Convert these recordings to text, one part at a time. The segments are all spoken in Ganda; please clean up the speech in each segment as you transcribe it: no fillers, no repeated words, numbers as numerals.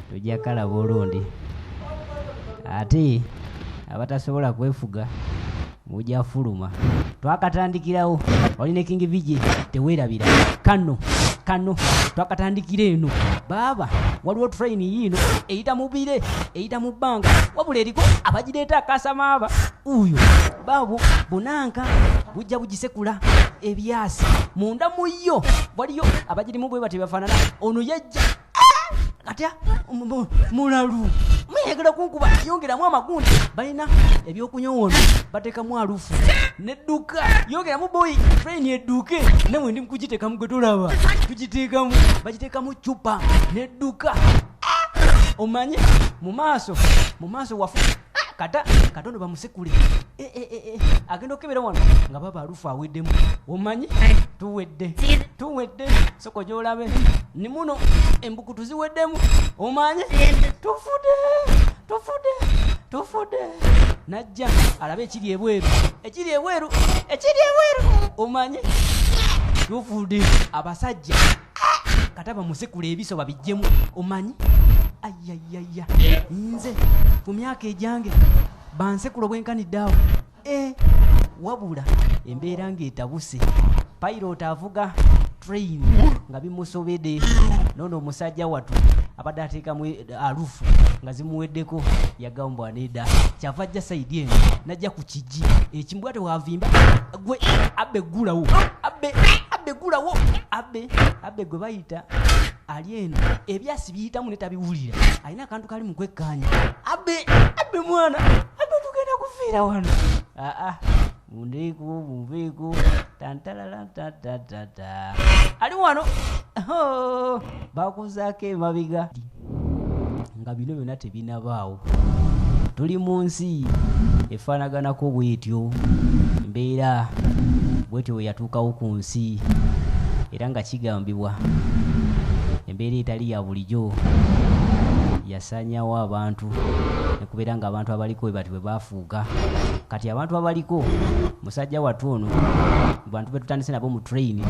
Tujja kalaba olundi. Ate abatasobola kwefuga mujja fuluma. Twakatandikirawo oli ne King VJ, teweerabira kano kano twakatandikira eno baaba. Waliwo train yiino eyita mu bire, eyita mu bbanga, wabula eriko abagireeta akasamaaba uyo baabo bunanka bujja bugisekula ebyasi munda mu yo. Waliyo abagirimu bwe batyo bafaanana. Ono yajja atya mulalu muyagala kunkuba, yongeramu amagundi. Balina ebyokunywa wano, bateekamu alufu nedduka. Yongeramu boyi, train edduke. Namwe ndi mukugiteekamu, gwe tolaba tugiteekamu, bagiteekamu cupa nedduka. Omanye mu maaso, mu maaso wafu kata katono bamusekule. Agenda okukebera wano nga baba alufu aweddemu. Omanyi tuwedde, tuwedde. Soko gyolabe ni muno embukutu ziweddemu. Omanyi tufudde, tufudde, tufudde. Najja alabe ekiri ebweru, ekiri ebweru, ekiri ebweru. Omanyi tufudde. Abasajja kata bamusekula ebiso babijjemu. Omanyi ayayaya, nze ku myaka egyange bansekula obwenkanidde awo. Wabula embeera ng'etabuse, pilot avuga train nga bimusobedde. Noono omusajja watu abadde ateekamu alufu nga zimuweddeko, yagamba nedda, kyava ajja side eno najja ku kigi ekimbwa tewavimba. Gwe abbe ggulawo, abbe, abbe ggulawo, abbe, abbe gwe bayita ali eno ebyasi biyitamu ne tabiwulira. Alina akantu kali mu kwekkaanya. Abbe, abbe mwana abbe, tugenda kufiira wano. Aa, mundeeko, munveeko tantalalatatata. Ali wano. Oh, bakuzaako emabega nga bino byonna tebinabaawo. Tuli mu nsi efaanaganako bwetyo, embeera bwetyo bwe yatuukawo ku nsi, era nga kigambibwa embeera etali ya bulijjo yasaanyawo abantu, nekubeera nga abantu abaliko bwe bati bwe baafuuka. Kati abantu abaliko, musajja wattu ono, bantu be tutandise nabo mu train,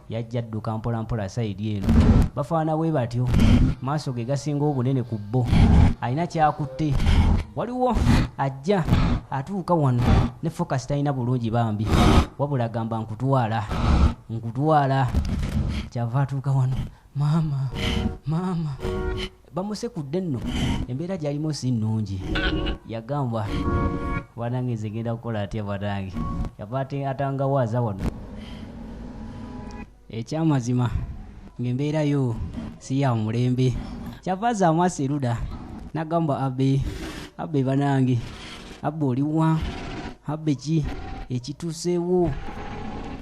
yajja adduka mpola mpola side eno, bafaana bwe batyo. Maaso ge gasinga obunene ku bo, alina kyakutte. Waliwo ajja atuuka wano ne focus talina bulungi bambi, wabula agamba nkutwala, nkutwala. Kyava atuuka wano, maama, maama, bamusekudde nno. Embeera gy'alimu si nnungi. Yagamba banange nze ngenda kukola atya banange? Yava atangawaaza wano. Ekyamazima ng'embeera yo si ya mulembe. Kyava aza amaaso eruda n'agamba abe, abe banange, abe oliwa, abe ki ekituuseewo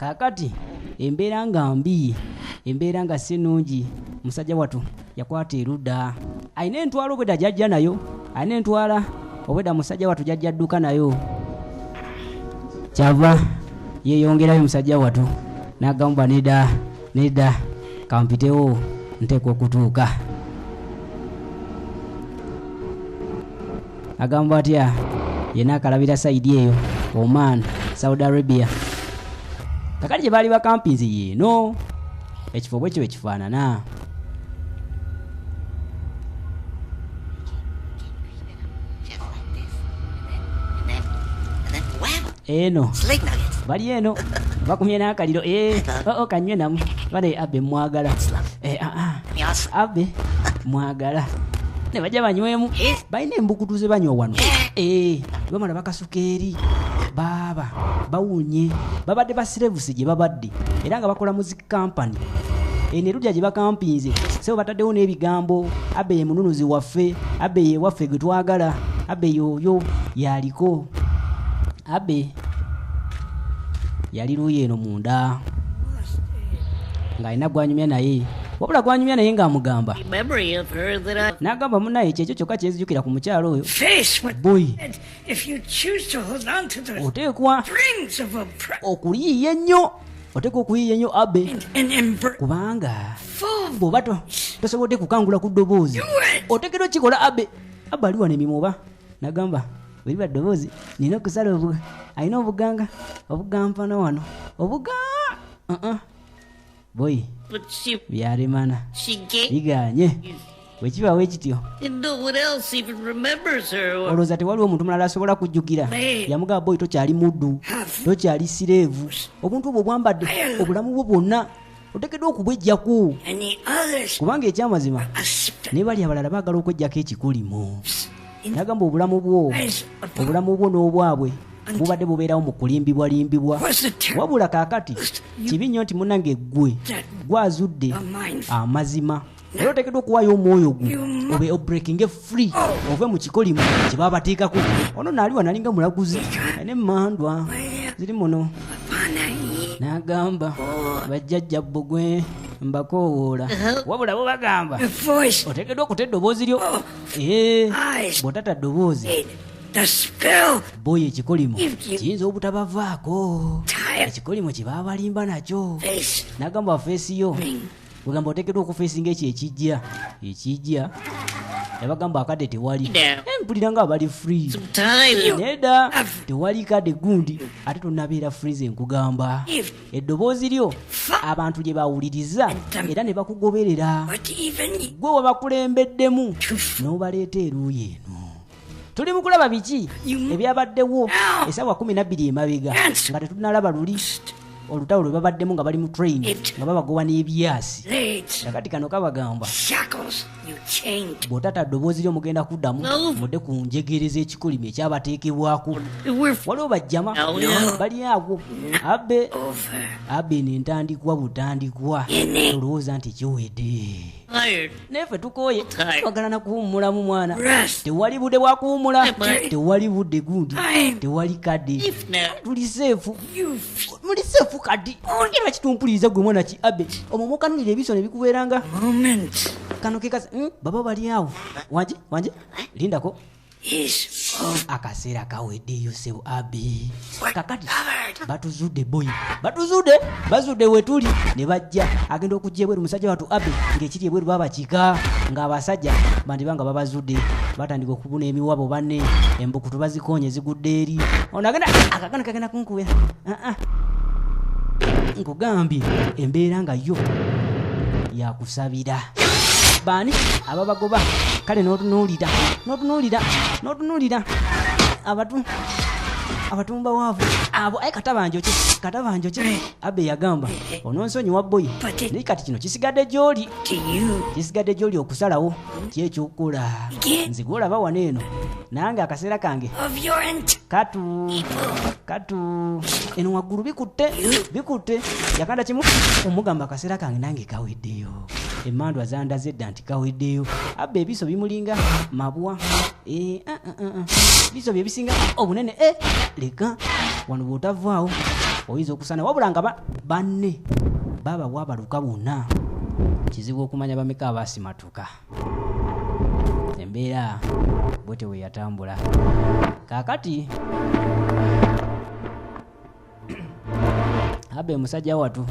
kaakati? Embeera nga mbi, embeera nga si nnungi. Musajja watu yakwata erudda, alina entwala obwedda gyajja nayo, alina entwala obwedda musajja watu gyajja adduka nayo. Kyava yeeyongerayo musajja watu n'agamba nedda, nedda, kampitewo, nteekwa okutuuka. Agamba atya yenna akalabira side eyo Oman, Saudi Arabia. Kakati gye baali bakampinze yeeno, ekifo bwe kiba ekifaanana. Just like this. And then, and then, wham! Eno Slate nuggets. bali eno bakumye n'akaliro. Oh, kanywe namu bale. Abe mwagala. Ah, ah. Yes. Abe mwagala ne bajja banywemu. Balina embukutu ze banywa wano. Bamala bakasuka eri baaba bawunye. Babadde basirevusi gye babadde era nga bakola mu zi kampani eno erudya gye bakampinze. Sebo bataddewo n'ebigambo, abe ye mununuzi waffe, abe ye waffe gwe twagala, abe yoyo yaliko. Abe yali luuyi eno munda ng'alina gwanyumya naye, wabula gwanyumya naye ng'amugamba Memory of her that I n'agamba munnaye kyekyo kyokka kyenzijukira ku mukyalo oyo. Face what Boy. if you choose to hold on to the Oteekwa strings of oppression okuyiiya ennyo, oteekwa okuyiiya ennyo abe and embrace kubanga full bw'oba tosobodde kukangula ku ddoboozi, oteekeddwa okikola abe. Abe ali wano emimwa oba nagamba bweriba ddoboozi nina okusala obuga, alina obuganga obugampana wano obuga uh-uh. Boy But she byalemana she gave biganye. Bwe kiba bwe kityo, And no one else even remembers her or olowooza tewaliwo omuntu mulala asobola kujjukira? Yamugamba, boyi, tokyali muddu, tokyali slave. Obuntu obwo bwambadde obulamu bwo bwonna oteekeddwa okubwejjaku, And the others kubanga ekyamazima accept ne bali abalala baagala okwejjako ekikolimo. Nagamba obulamu bwo, obulamu bwo n'obwabwe bubadde bubeerawo mu kulimbibwalimbibwa. Was the terror Wabula kaakati kibi nnyo nti munange ggwe gwazudde amazima, era oteekeddwa okuwaayo omwoyo gwo obe obreakinge free, ove mu kikolimo kye babateekako. Ono naali wanalinga mulaguzi alina emmandwa ziri muno. N'agamba, bajjajja bbugwe mbakoowoola, wabula bo bagamba The voice oteekeddwa okuta eddoboozi lyo. Ee, eyes bw'otata ddoboozi, the spell boyi, ekikolimo kiyinza obutabavaako, Tired. ekikolimo kye baabalimba nakyo. Face Nagamba face yo, wegamba oteekeddwa okufeesinga ekyo ekijja, ekijja. Yabagamba akadde tewali. Now. Eh, mpulira nga abali free. Time. Nedda, tewali kadde gundi, ate tonabeera free. Ze nkugamba, eddoboozi lyo abantu lye bawuliriza era ne bakugoberera, but even gwe wabakulembeddemu n'obaleeta eruuyi eno. Tuli mu kulaba biki ebyabaddewo essaawa 12 emabega nga tetunalaba luli olutalo lwe babaddemu nga bali mu train nga babagoba n'ebyasi. Blades, Kakati kano kabagamba, shackles you chained. bw'otata ddoboozi lyo mugenda kuddamu No. mudde ku njegereza ekikolimo ekyabateekebwako. We're Waliwo bajjama Oh, yeah. bali awo abe Over. abe nentandikwa butandikwa, tolowooza nti kiwedde. tired. Naye ffe tukooye, Tired. twagala na kuwummulamu mwana. Rest. Tewali budde bwa kuwummula, Time. tewali budde gundi, Time. tewali kadde. If now. Tuli safe. You Muli safe kati. Era kitumpuliriza gwe mwana ki abe omwo mukanulira ebiso ne bikubeeranga moment kano kekasa. Baba bali awo. Wanje, wanje, lindako. Is over. Akaseera kaweddeyo, sebo abi. Kakati batuzudde boyi, batuzudde, bazudde wetuli ne bajja. Agenda okujja ebweru musajja watu abe ng'ekiri ebweru babakika ng'abasajja bandiba nga babazudde, batandika okubuna emiwabo banne, embukutu bazikonye zigudde eri. Ono agenda akagana kagenda kunkubira. Ah, ah. Nkugambye embeera nga yo yakusabira baani ababagoba. Kale n'otunuulira, n'otunuulira, n'otunuulira abatu abatumbawaavu abo. Aye katabanjo ki, katabanjo ki? Abe yagamba, ononsonyiwa boyi, naye kati kino kisigadde gy'oli. To you. Kisigadde gy'oli okusalawo kyekyokukola. Nze gwolaba wano eno nange akaseera kange Of your ent katu katu eno waggulu bikutte, bikutte. Yakanda kimu omugamba, akaseera kange nange kaweddeyo, emmandwa zandaze edda nti kaweddeyo. Abba ebiso bimulinga mabwa. Eh, ah, ah, ah, ah. Biso bye bisinga obunene. Eh, leka wano bw'otavaawo oyinza okusana. Wabula nga banne baba bwabaluka bonna, kizibu okumanya bameka abasimatuka. Embeera bwete bwe yatambula. Kaakati abe musajja watu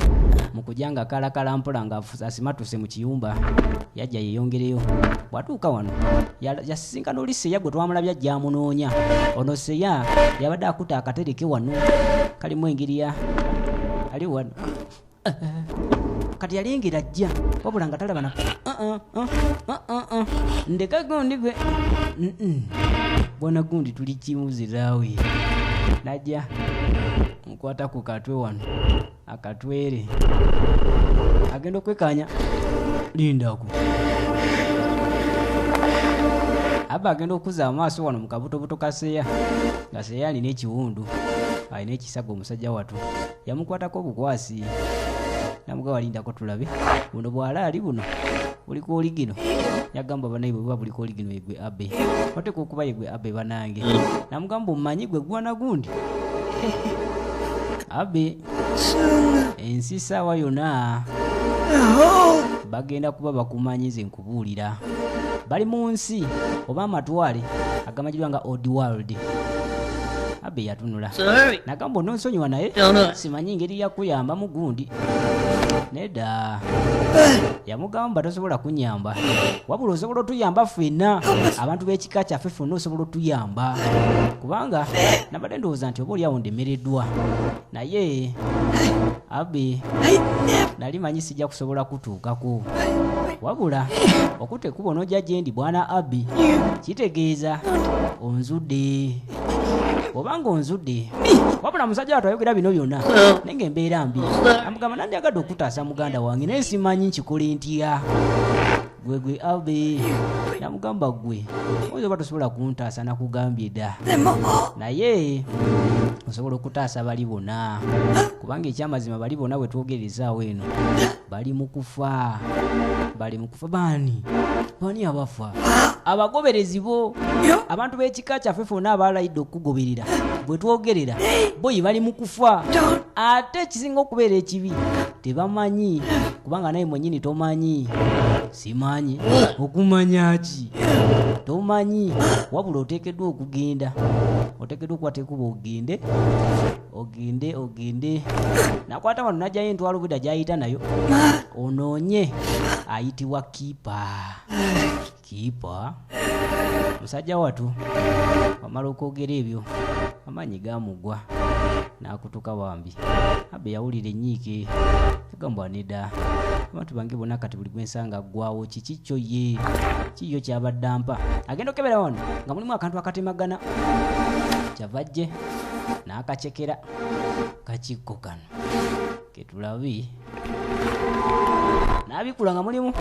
mu kujja nga kalakala mpola nga asimatuse mu kiyumba, yajja yeyongereyo. Bw'atuuka wano yasisinkana oli seya gwe twamulabye ajja amunoonya. Ono seya yabadde akuta akatereke wano kalimu engeri ya ali wano. Kati yalengera ajja, wabula nga talaba na. Ah, ah, ah, ah, ah, ah. Ndeka gundi gwe. Bwana gundi tuli kimuziraawe. Najja mukwata ku katwe wano akatwere, agenda okwekanya lindako. Aba agenda okuzza amaaso wano mu kabutobuto ka seya, nga seya alina ekiwundu, alina ekisago. Omusajja watu yamukwatako obukwasi namuga, walindako tulabe buno bwalaali buno buliko oligino. Yagamba, banaye bwe buba buliko oligino yegwe abe, oteeka okuba yegwe abe banange. Namugamba, omumanyi gwe gwana gundi abe, ensi saawa yonna bagenda kuba bakumanyize. Nkubuulira, bali mu nsi oba amatwale agamanyirwa nga Old World. Abe yatunula Sorry. nagamba, ononsonyiwa naye No, no. simanyi ngeri yakuyambamu gundi. Nedda, yamugamba, tosobola kunyamba, wabula osobola otuyamba ffenna abantu b'ekika kyaffe ffenna osobola otuyamba, kubanga nabadde ndowooza nti oba oliawo ndemereddwa, naye abe nali manyi sijja kusobola kutuukako. Wabula okutte ekkubo n'ojja gye ndi bwana Abby, kitegeeza onzudde, obanga onzudde. Wabula musajja wattu ayogera bino byonna naye ng'embeera mbi. Amugamba, nandyagadde okutaasa muganda wange, naye simanyi nkikole ntya. Gwe gwe Abby, namugamba, gwe oyinza oba tosobola kuntaasa, nakugambye dda, naye osobola okutaasa bali bonna, kubanga ekyamazima bali bonna bwe twogerezaawo eno bali mu kufa, bali mu kufa. Baani? Baani abafa? Abagoberezi bo, abantu b'ekika kyaffe fonna abalayidde okukugoberera bwe twogerera boyi bali mu kufa. Ate ekisinga okubeera ekibi, tebamanyi, kubanga naye mwennyini tomanyi. Simanyi okumanya ki? Tomanyi. Wabula oteekeddwa okugenda, oteekeddwa okukwata ekkubo ogende, ogende, ogende. Nakwata wano najjayo entwalo bwida gyayita nayo, onoonye ayitibwa Kiipa. Kiipa musajja watu wamala okwogera ebyo, amaanyi gamugwa n'akutuka. Bambi Abe yawulira ennyiike, agamba, nedda, abantu bange bonna kati buli gwensanga aggwawo. Kiki kyo ye kiyo kyabadde ampa? Agenda okebera wano nga mulimu akantu akatemagana, kyava ajje n'akacekera kakikko kano ketulabe, n'abikula nga mulimu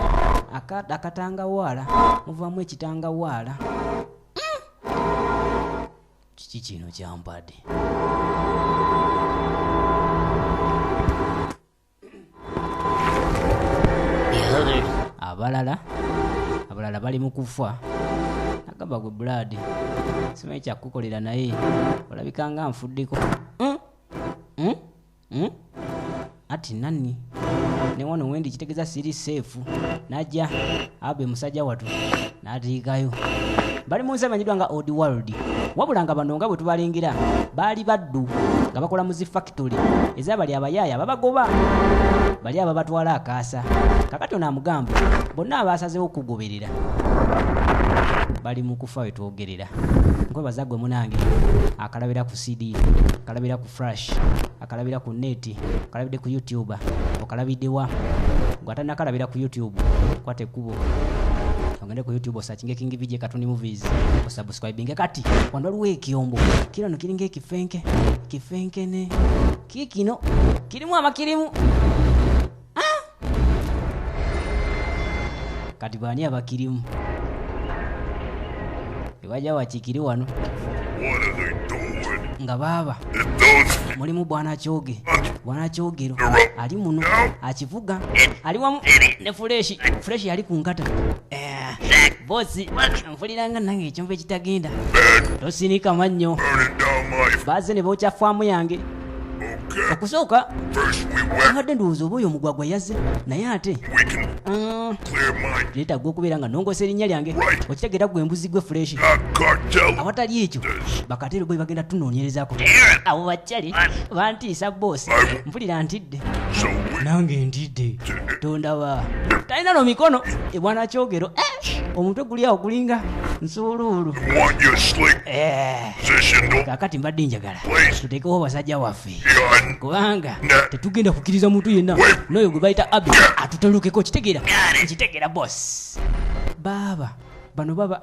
akatangawaala, muvaamu ekitangawaala. Kiki kino kyampadde? The others. Abalala, abalala bali mu kufa. Agamba, gwe Blood, simanyi kyakukolera, naye olabika nga nfuddeko. Mm? Mm? Ati nani ne wano wendi kitegeeza siri safe. Najja abe musajja watu n'atiikayo. Bali mu nsi emanyiddwa nga Old World, wabula nga bano nga bwe tubalengera baali baddu nga bakola mu zi factory ezabali abayaaya babagoba bali ababatwala akaasa. Kakati ono amugamba, bonna abasazewo okugoberera bali mu kufa we twogerera. Nkwebaza gwe munange akalabira ku CD, akalabira ku flash, akalabira ku net, akalabidde ku YouTube, okalabiddewa gwe atanakalabira ku YouTube? Kwata ekkubo ogende ku YouTube, osearchinge King VJ Katuni Movies, osubscribinge. Kati wano waliwo ekyombo kino no kiringa ekifenke kifenkene, kiikino kirimu amakirimu. Ah! Kati baani abakirimu? Ebajja wakikiri wano. What are they doing? Nga baaba If those mulimu bwana Kyoge, bwana Kyogero ali muno akivuga, ali wamu ne Fuleshi. Fuleshi yali ku nkata. Bosi, nfuliranga nange ekyombo ekitagenda. Tosinika mannyo. Burning down my Bazze ne bookya faamu yange. Okay. Okusooka First we wet. abadde ndowooza oba oyo omugwagwa yazze, naye ate We can clear my neetagga okubeera nga nongosa erinnya lyange. Okitegeera gwe embuzi gwe Fuleshi? not cartel. Awatali ekyo bakateero bwe bagenda tunoonyerezaako. Abo bakyali bantiisa boosi, mpulira ntidde. So we Nange ntidde, tondaba talina no mikono ebwana Kyogero. Eh, omutwe guli awo gulinga nsuuluulu. Want your slick Eh, position to kakati mbadde njagala tuteekewo abasajja waffe, gun. kubanga tetugenda kukkiriza muntu yenna n'oyo gwe bayita Abi atutalukeko. Kitegeera? Nkitegeera boss. Baaba bano baba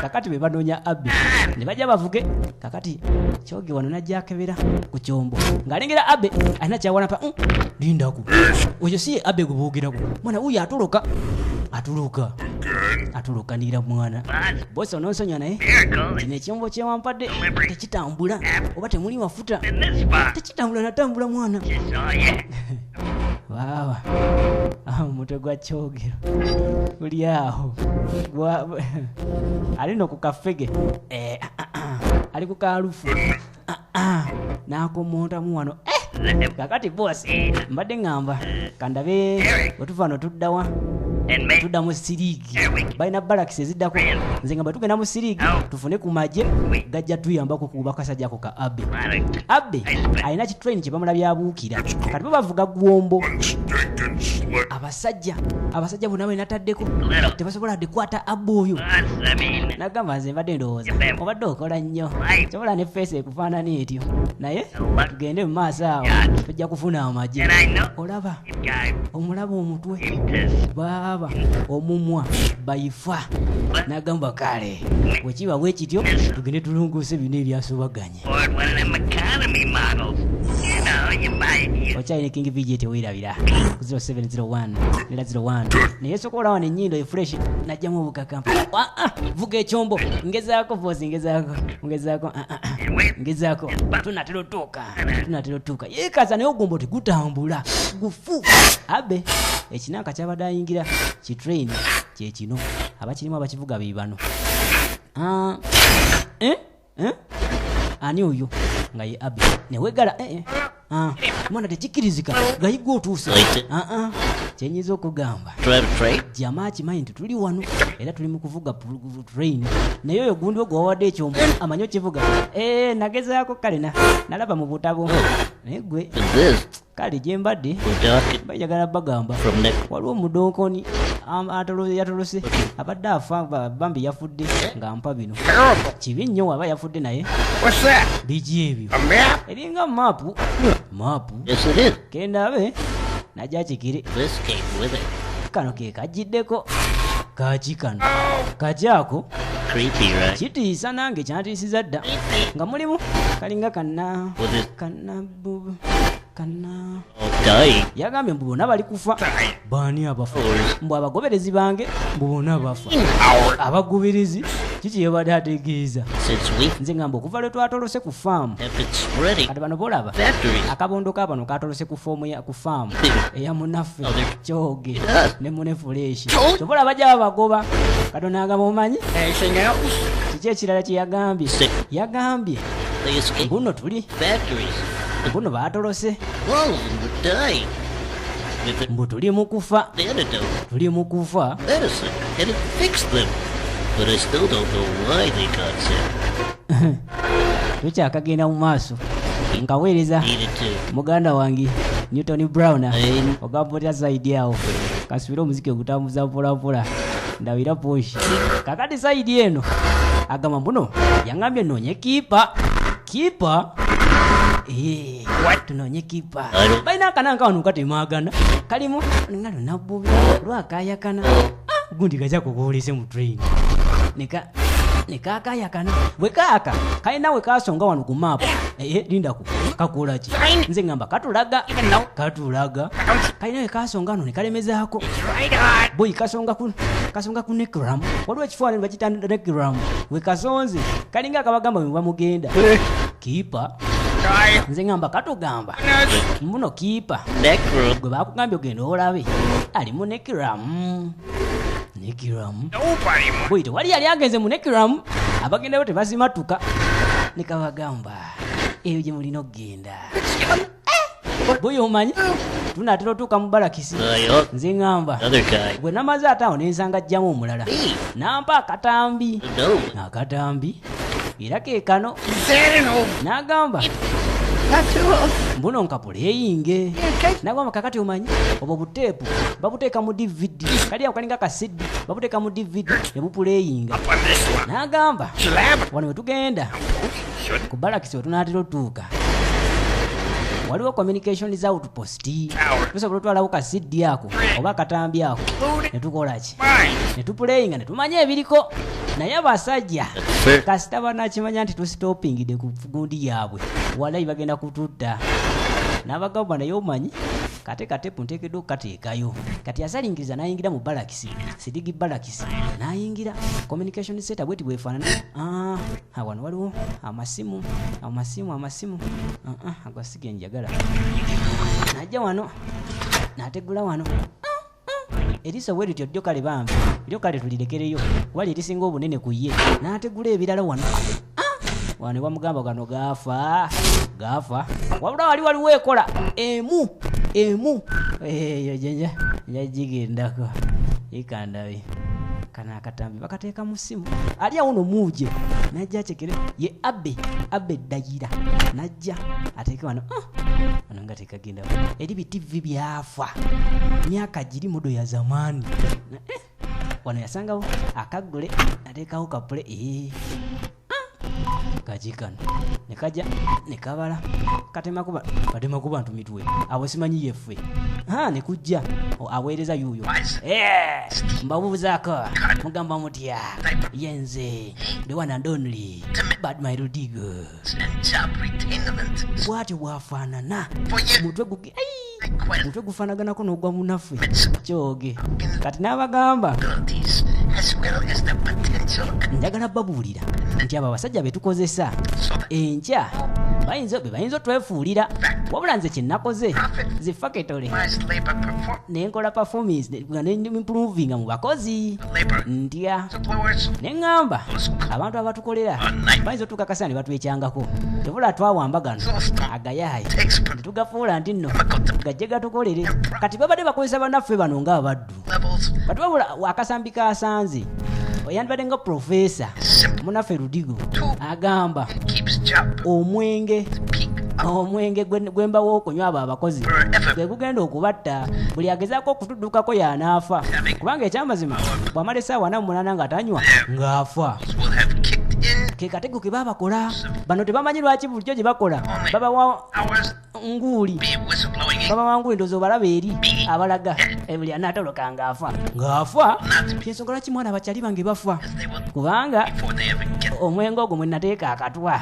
kakati be banoonya Abi ne bajja bavuge. Kakati Kyoge wano najja akebera ku kyombo ng'alengera Abe alina kyawalampa. Lindaku, oyo si ye Abe gwe boogerako? Mwana wuyo atoloka, atoloka, atolokanira mwana. Bosi, ononsonyiwa, naye kino ekyombo kyewampadde tekitambula, oba temuli mafuta, tekitambula natambula mwana. Waawa, awo omutwe gwa Kyogero guli awo. Ali no ku kafege. Eh, ah, ah, ah. Ali ku kalufu. Ah, ah. N'akomontamu wano. Eh, kakati bosi, mbadde ŋŋamba kandabe wetuva wano tuddawa. Tudda mu siriigi, balina balakisi eziddako. Nze nga bwe tugenda mu siriigi tufune ku magye gajja tuyambako ku bakasajjako ka Abe. Abe alina kitrain kye bamulabye abuukira, kati bo bavuga gwombo. One stinking slave. Abasajja abasajja bonna bwe nataddeko tebasobola dde kukwata abba oyo. Nagamba nze mbadde ndowooza obadde okola nnyo, sobola ne feesi ekufaanana etyo, naye tugende mu maaso awo tojja kufuna amagye. Olaba omulaba omutwe baaba omumwa bayifa. Nagamba kale bwekiba bwe kityo tugende tulongoose bino ebyasobaganye. Okyalina King VJ teweerabira ku 0701 nera 01, naye soka olaba n'ennyindo efresh najjamu obukakampa. Vuga ekyombo, ngezaako vosi, ngezaako ngezaako ngezaako, tunatera otuuka, tunatera otuuka. Yeekaza naye ogumbo tegutambula gufu. Abe ekinanka kyabadde ayingira kitrain kyekino, abakirimu abakivuga be bano. Ani oyo nga ye Abe newegala mwana tekikirizika gayigwa otuuse. Kyenyinza okugamba jama akimanyi nti tuli wano era tuli mu kuvuga train, naye oyo gundi ogwo wawadde ekyombo amanyi okivuga. Nagezaako kale nalaba mu butabo naye gwe kale gye mbadde njagala bagamba waliwo omudonkoni yatolose abadde afa bambi yafudde nga mpa bino. Kibi nnyo waba yafudde naye biki ebyo eringa maapu maapu kendabe najja kikire kano ke kajiddeko kaki kano kaki ako kitiisa nange kyantiisiza dda nga mulimu kalinga kana kana kana. Yagambye mbu bonna bali kufa. Baani abafa? Mbu abagoberezi bange mbu bonna bafa. Abagubirizi kiki yebadde ategeeza? Nze ngamba okuva lwe twatolose ku faamu kati bano bolaba akabondo ka bano katolose ku faamu eya munnaffe Kyoge ne mune Fuleshi. Sobola bajja babagoba. Katonda agamba omanyi kiki ekirala kye yagambye? Yagambye mbuno tuli mbuno baatolose mbu tuli mu kufa, tuli mu kufa. Tukyakagenda mu maaso nkaweereza muganda wange Newton Brown ogamba otya saidi awo kasubire omuziki ogutambuza mpolampola ndabira poshi. Kakati saidi eno agamba mbuno yangambye noonye kipa kipa tunoonye kipa. Balina akananka wano katemagana kalimu nga lunabubi lwakayakana gundi kajja kukuwulise mu train nekakayakana bwe kaaka kalina we kasonga wano ku maapu. Lindaku kakola ki? Nze ngamba katulaga katulaga kalina we kasonga wano ne kalemezaako boyi kasonga ku Nekram. Waliwo ekifo wano bakiyita Nekram we kasonze kalinga akabagamba bwe bamugenda kipa. Nze ngamba katugamba mbuno kipa gwe bakugambye ogenda olabe ali mu Nekram. Nekram boyi tewali yali agenze mu Nekram, abagendayo tebasimatuka nekabagamba eyo gye mulina okugenda. Boyi omanyi tunaatera otuuka mu balakisi. Nze ngamba gwe namaze ate awo nensanga ajjamu omulala nampa akatambi akatambi era ke kano n'agamba mbuno nkapuleyinge. Nagamba kakati omanyi obwo buteepu babuteeka mu DVD kali awo kalinga ka CD babuteeka mu DVD ne bupuleyinga. N'agamba wano we tugenda ku balakisi we tunaatera otuuka waliwo communication outpost tusobola otwalawo ka CD ako oba akatambi ako ne tukola ki ne tupuleyinga ne tumanya ebiriko. Naye abasajja kasita banakimanya nti tusitopingidde ku gundi yaabwe walayi bagenda kututta. N'abagamba naye omanyi kate katepu nteekeddwa okukateekayo. Kati asalingiriza n'ayingira mu balakisi sidigi balakisi n'ayingira communication center bweti bwefaanana. Wano waliwo amasimu amasimu amasimu ago si ge njagala. Najja wano n'ategula wano eriiso bwe lityo ddyo kale bambi lyo kale tulirekereyo kuba lye lisinga obunene ku ye. N'ategula ebirala wano wano bamugamba gano gaafa gaafa. Wabula wali waliwo ekola emu emu eyo jenja njagigendako ikandabi kano akatambi bakateeka mu ssimu ali awo no muuje najja akyekere ye Abe Abe Dayira najja ateeke wano. Ono nga tekagenda eri bi TV byafa myaka giri mudo ya zamani. Wano yasangawo akaggule ateekawo kapule kaki kano ne kajja ne kabala katema ku bantu mitwe abo simanyi yeffe ne kujja aweereza yuuyo mbabuuzaako mugamba mutya yenze the one and only Bad My Rudigo bw'atyo bw'afaanana mutwe gufaanaganako n'ogwa munnaffe kyoge kati n'abagamba njagala babuulira nti abo abasajja be tukozesa enkya be bayinza otwefuulira wabula nze kye nakoze zi fakitole ne nkola performance ne improvinga mu bakozi ntya ne ŋŋamba abantu abatukolera bayinza otuukakasa ne batwekyangako tebula twawamba gano agayaayi ne tugafuula nti nno gajje gatukolere kati babadde bakozesa bannaffe bano ng'abaddu kati wabula akasambi kasanze oyandibadde nga profesa munaffe Rudigo agamba omwenge gwembawo okunywa abo abakozi gwe gugenda okubatta buli agezaako okutuddukako y'anaafa kubanga ekyamazima bw'amala essaawa 48 nga tanywa ng'afa. Ke katego ke babakola bano tebamanyi lwaki bulijjo gye bakola babawa nguuli ndowooza obalaba eri abalaga buli anaatoloka ng'afa kyensonga lwaki mwana abakyali bange bafa kubanga omwenge ogwo mwe nateeka akatwa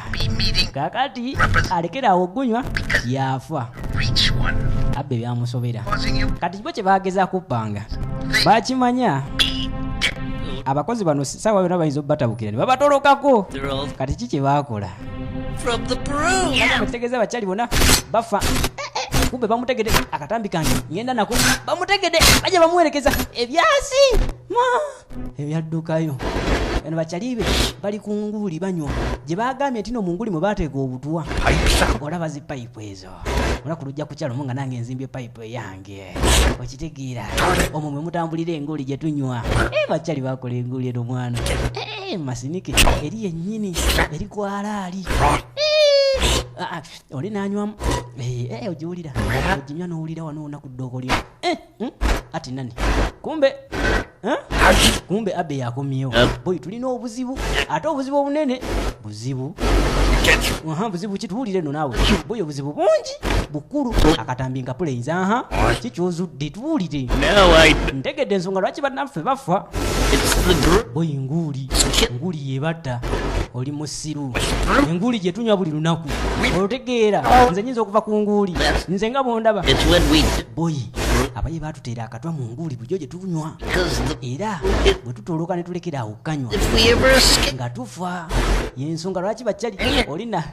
kaakati alekera awo ogunywa yafa abbe byamusobera. Kati bo kye bagezaako oppanga bakimanya abakozi bano ssaawa yonna bayinza obbatabukira ne babatolokako. Kati ki kye baakola kitegeeza abakyali bonna bafa. Kumbe bamutegedde akatambi kange ngenda nako bamutegedde bajja bamuwerekeza ebyasi ebyaddukayo. Eno bakyali be bali ku nguuli banywa gye bagambye nti no mu nguli mwe baateeka obutwa olaba zi payipu ezo olunaku lujja kukyalo nga nange nzimbye payipu eyange okitegeera omwo mwe mutambulira enguuli gye tunywa. Bakyali bakola enguuli eno mwana masinike eri yennyini eri kwalaali oli nanywamu ogiwulira oginywa n'owulira wano wonna ku ddooko lyo ati nani kumbe kumbe abe yakomyewo. Boyi tulina obuzibu ate obuzibu obunene buzibu buzibu ki tuwulire nno naawe boyi obuzibu bungi bukulu akatambi nga pulayinza kikyozudde tuwulire ntegedde ensonga lwaki bannaffe bafa. Boyi nguuli yebatta oli musiru enguuli gye tunywa buli lunaku otegeera nze nyinza okuva ku nguuli nze nga bwondaba. Boyi abaye baatuteera akatwa mu nguuli bulijjo gye tunywa era bwe tutoloka ne tulekera awo okukanywa nga tufa yensonga lwaki bakyali olina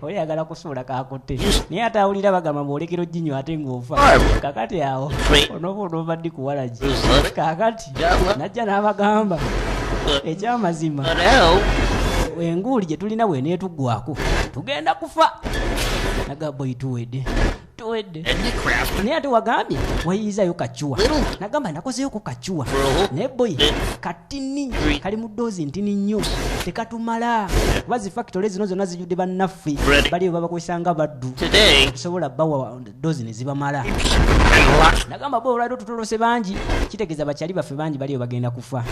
oli ayagala kusuula kakutte naye ate awulira bagamba bw'olekera oginywa ate ng'ofa. Kakati awo onooba onoova ddi kuwalagi kakati najja n'abagamba ekyamazima enguuli gye tulina bw'eneetuggwako tugenda kufa. Naga boyi tuwedde naye ate wagambye wayiyizayo kacuwa nagamba nakozeyo ku kacuwa naye boyi katini kali mu ddoozi ntini nnyo tekatumala kuba zi fakitole zino zonna zijjudde bannaffe baliyo babakozesa nga baddu tusobola bawa ddoozi ne zibamala. Nagamba bo olwaliro tutolose bangi kitegeeza bakyali baffe bangi baliyo bagenda kufa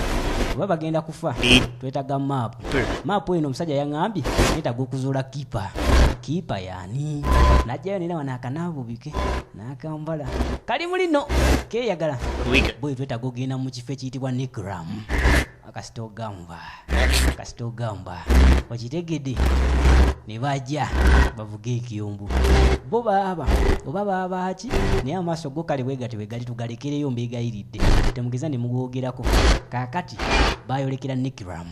oba bagenda kufa twetaaga maapu. Maapu eno omusajja yaŋŋambye neetaaga okuzuula kiipa kiipa yaani najjayo nina wano akanaabubike n'akambala kali mulino keeyagala. Boyi twetaaga ogenda mu kifo ekiyitibwa Nikram akasita ogamba okitegedde ne bajja bavuga ekiyumbu bo baaba oba baabaaki naye amaaso go kale bwe gati bwe gali tugalekereyo mbeegayiridde temugeza ne mugwogerako. Kaakati baayolekera Nikram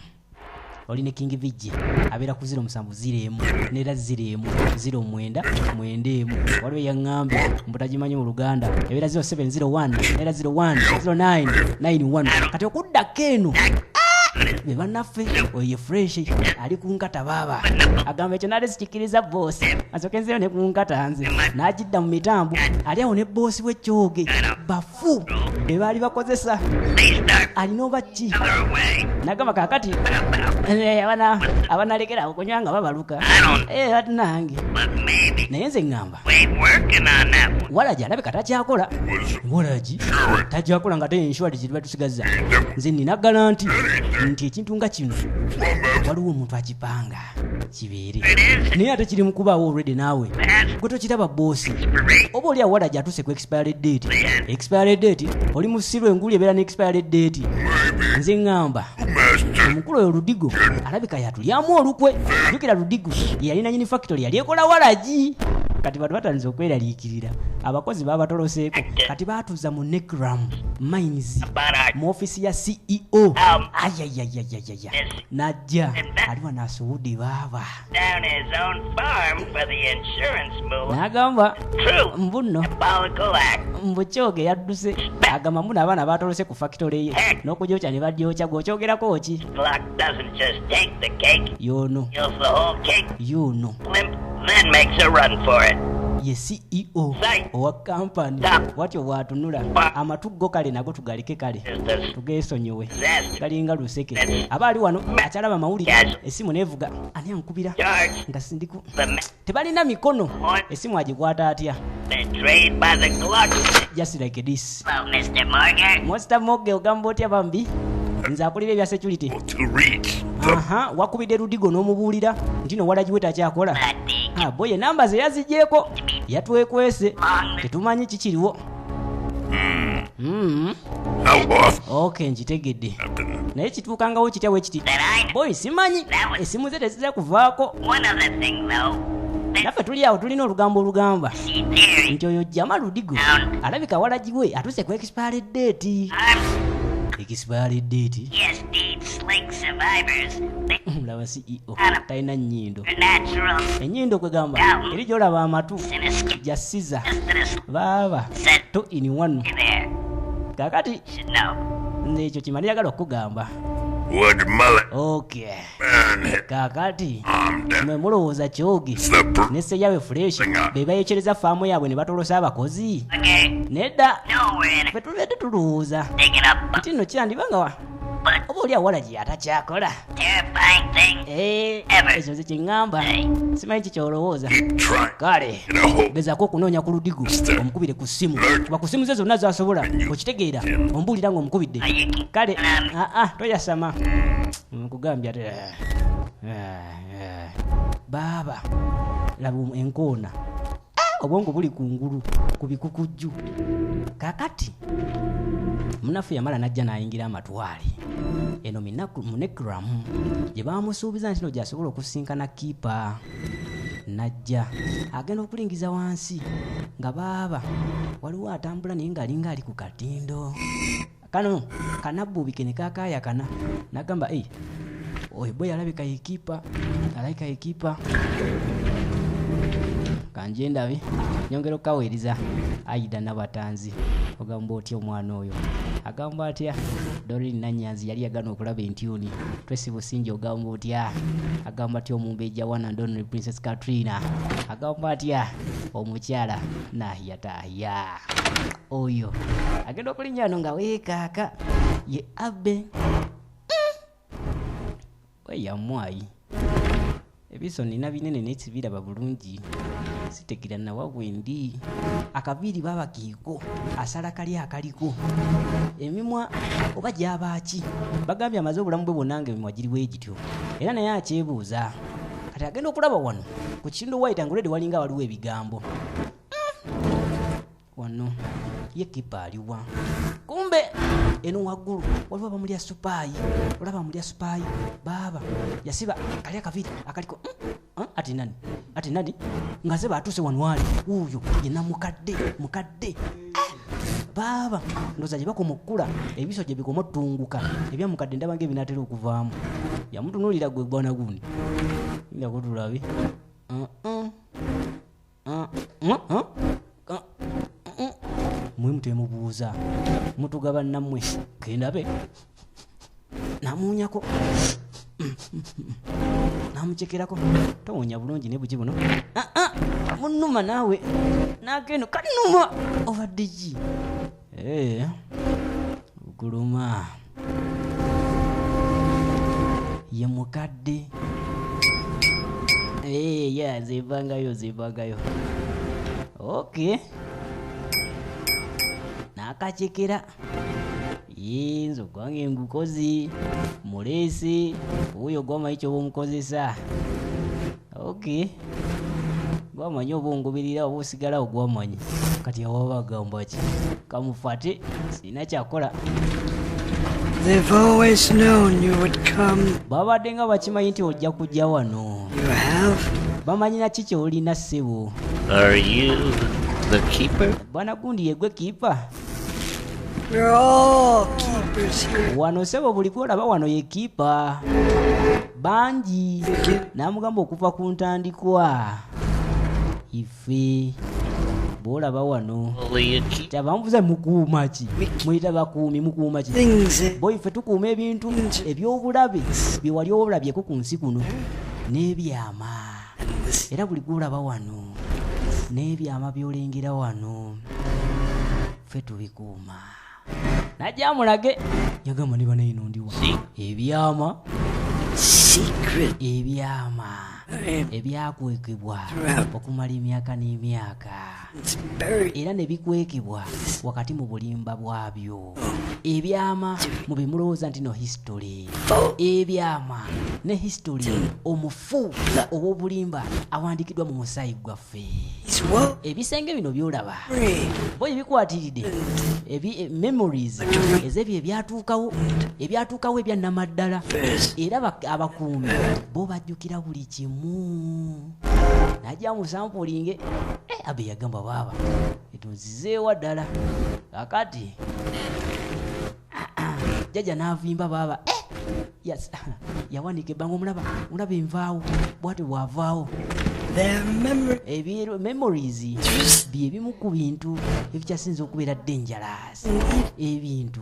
oli ne King Vijje abeera ku 07 01 nera 01 09 91 waliwo yaŋŋambye mbutagimanyi mu Luganda ebeera 0701 nera 01 09 91 kati okuddako eno Be bannaffe, oyo ye Fresh ali ku nkata baaba. Agamba ekyo nale sikikiriza boosi, asooke nzeyo ne ku nkata nze n'agidda mu mitambo. Ali awo ne boosi w'ekyoge bafu be baali bakozesa alina oba ki. Nagamba kaakati abanalekera okunywa nga babaluka ati nange naye nze ŋŋamba walagi alabika takyakola, walagi takyakola nga te insurance gye batusigazza. Nze nina garanti nti ekintu nga kino waliwo omuntu akipanga kibeere, naye ate kiri mu kubaawo already. Naawe gwe tokiraba boosi, oba oli awo walagi atuuse ku expired date. Expired date, oli musiru, enguli ebeera ne expired date. Nze ŋŋamba omukulu oyo Ludigo alabika yatulyamu olukwe. Jjukira Ludigo ye yali nanyini factory yali ekola walagi. Kati bantu batandise okweraliikirira, abakozi babatoloseeko. Kati baatuuza mu Necram Mines mu ofiisi ya CEO. Ayayayayaya, najja ali wano asuwudde baaba. Down his own farm for the insurance move. N'agamba True. mbu nno Diabolical act. Mbu kyoge yadduse. Agamba mbu n'abaana batolose ku factory ye n'okugyokya ne bagyokya. Gw'okyogerako ki? Clock doesn't just take the cake, Y'ono. Steals the whole cake, Y'ono. limp, then makes a run for it. Ye CEO owa kampani. Watyo bw'atunula amatu go kale nago tugaleke kale tugeesonyiwe, galinga luseke. Aba ali wano akyalaba mawulire, essimu neevuga. Ani ankubira Charge nga sindiku? The man Tebalina mikono, essimu agikwata atya? Betrayed by the clock. Just like this. Well, Mr. Morgan. Mr. Moge, ogamba otya bambi? Nze akulira ebya security. To reach the Aha, wakubidde Ludigo n'omubuulira nti no walagi we takyakola. Ah, boye enamba ze yazigyeko, yatwekwese, tetumanyi kikiriwo. How often Ok, nkitegedde, naye kituukangawo kitya bwe kiti? Boyi simanyi, essimu ze tezija kuvaako. One other thing, though. Naffe tuli awo tulina olugambo olugamba See theory. nti oyo jama Ludigo alabika walagi we atuuse ku expired date. I'm Expired date. Yes, deed slick survivors. They Laba CEO talina nnyindo. are natural. Ennyindo kwegamba eri gyolaba amatu Sinister. gya siza baaba Set two in one. there. Kakati Should know. nze ekyo kimani njagala okukugamba. Would Mullet Ok. Man hit Kakati armed mwe mulowooza kyoge the ne sseyawe Fresh be bayekyereza faamu yaabwe ne batolosa abakozi? Okay. Nedda. No, we're in Ffe tubadde tulowooza digging up nti nno kirandibanga wa but oba oli awalagi atakyakola. Terrifying thing. Eh, ekyo nze kyeŋŋamba, simanyi kikyolowooza. Keep trying Kale in a hope gezaako okunoonya ku Ludigo, omukubire ku ssimu kuba ku ssimu ze zonna zasobola okitegeera, ombuulira ng'omukubidde. Kale aa, toyasama, nkugambye ate. Baaba laba enkoona. Ah, obwongo buli kungulu ku bikukujju. Kakati munafu yamala najja n'ayingira amatwale eno munekuramu gye bamusuubiza nti no gyasobola okusinkana kiipa. Najja agenda okulingiza wansi nga baaba waliwo atambula naye ng'alinga ali ku katindo kano kanabbuubike ne kakaayakana. Nagamba, "Ei, oyo bwe alabika yekiipa, alabika yekiipa, kanje ndabe." Nyongera okukaweereza Aida Nabatanzi. Ogamba otya omwana oyo? Agamba atya Dorin Nanyanzi? Yali yagana okulaba entyuni Tracy Businji. Ogamba otya? Agamba atya omumbejja wana Donald Princess Katrina? Agamba atya omukyala Nahiya Tahiya? Oyo agenda okulinnya wano nga weekaaka ye abbe weyamwayi. Ebiso nina binene naye sibiraba bulungi, sitegera nawa bwendi. Akaviiri baba kiiko asala kali akaliko emimwa oba gyabaaki. Bagambye amaze obulamu bwe bwonna nga emimwa giri bwe gityo, era naye akyebuuza. Kati agenda okulaba wano ku kindo white nga already walinga waliwo ebigambo wano ye kipa aliwa. Kumbe eno waggulu waliwo abamulya supaayi. Olaba amulya supaayi baaba yasiba kali akaviiri akaliko. Ati nani, ati nani nga ze baatuuse wano wali wuuyo yenna mukadde mukadde. Ah! Baaba ndowooza gye bakoma okukula ebiso gye bikoma otunguka ebyamukadde ndaba ng'ebinaatera okuvaamu. Yamutunuulira gwe gwana gundi ndako tulabe. Mwe mutemubuuza mutugaba nammwe kendabe. Namuunyako, namucekerako. Towunya bulungi ne buki buno. Ah, ah, munuma naawe nakeno kanuma obadde ki? Eh, guluma ye mukadde. Eh, ya zivangayo zivangayo. Okay, nakacekera. Yinza ogwange ngukozi mulesi wuyo gwamanyi kyoba omukozesa. Okay, gwamanyi oba ongubirira oba osigalawo gwamanyi. Kati awo bagamba ki? Kamufate sirina kyakola. They've always known you would come. Babadde nga bakimanyi nti ojja kujja wano. You have? Bamanyi naki kyolina ssebo. Are you the keeper? Bwana gundi yegwe keeper. We're all keepers here. Wano ssebo buli gwolaba wano ye keeper. Bangi namugamba okuva ku ntandikwa ife bwolaba wano kyabamubuza mukuuma ki? Muyita bakuumi mukuuma ki? Bo ife tukuuma ebintu ebyobulabe bye wali olabyeko ku nsi kuno n'ebyama. Era buli gwolaba wano n'ebyama by'olengera wano ffe tubikuuma. Najja amulage yagamba ne banaye nondiwa ebyama ebyama ebyakwekebwa okumala emyaka n'emyaka era ne bikwekebwa wakati mu bulimba bwabyo. Ebyama mu bimulowooza nti no history, ebyama ne history omufu ow'obulimba awandiikiddwa mu musaayi gwaffe. Ebisenge bino by'olaba bo ebikwatiridde memories ez'ebyo ebyatuukawo ebyatuukawo ebya nnamaddala, era abakuumi bo bajjukira buli kimu. Najja musampulinge abe yagamba baaba etunzizeewa ddala. Kakati jjajja n'avimba baaba. Yes, yawanika ebbanga omulaba omulaba envaawo bw'atyo bw'avaawo. Memories bye bimu ku bintu ebikyasinze okubeera dangerous, ebintu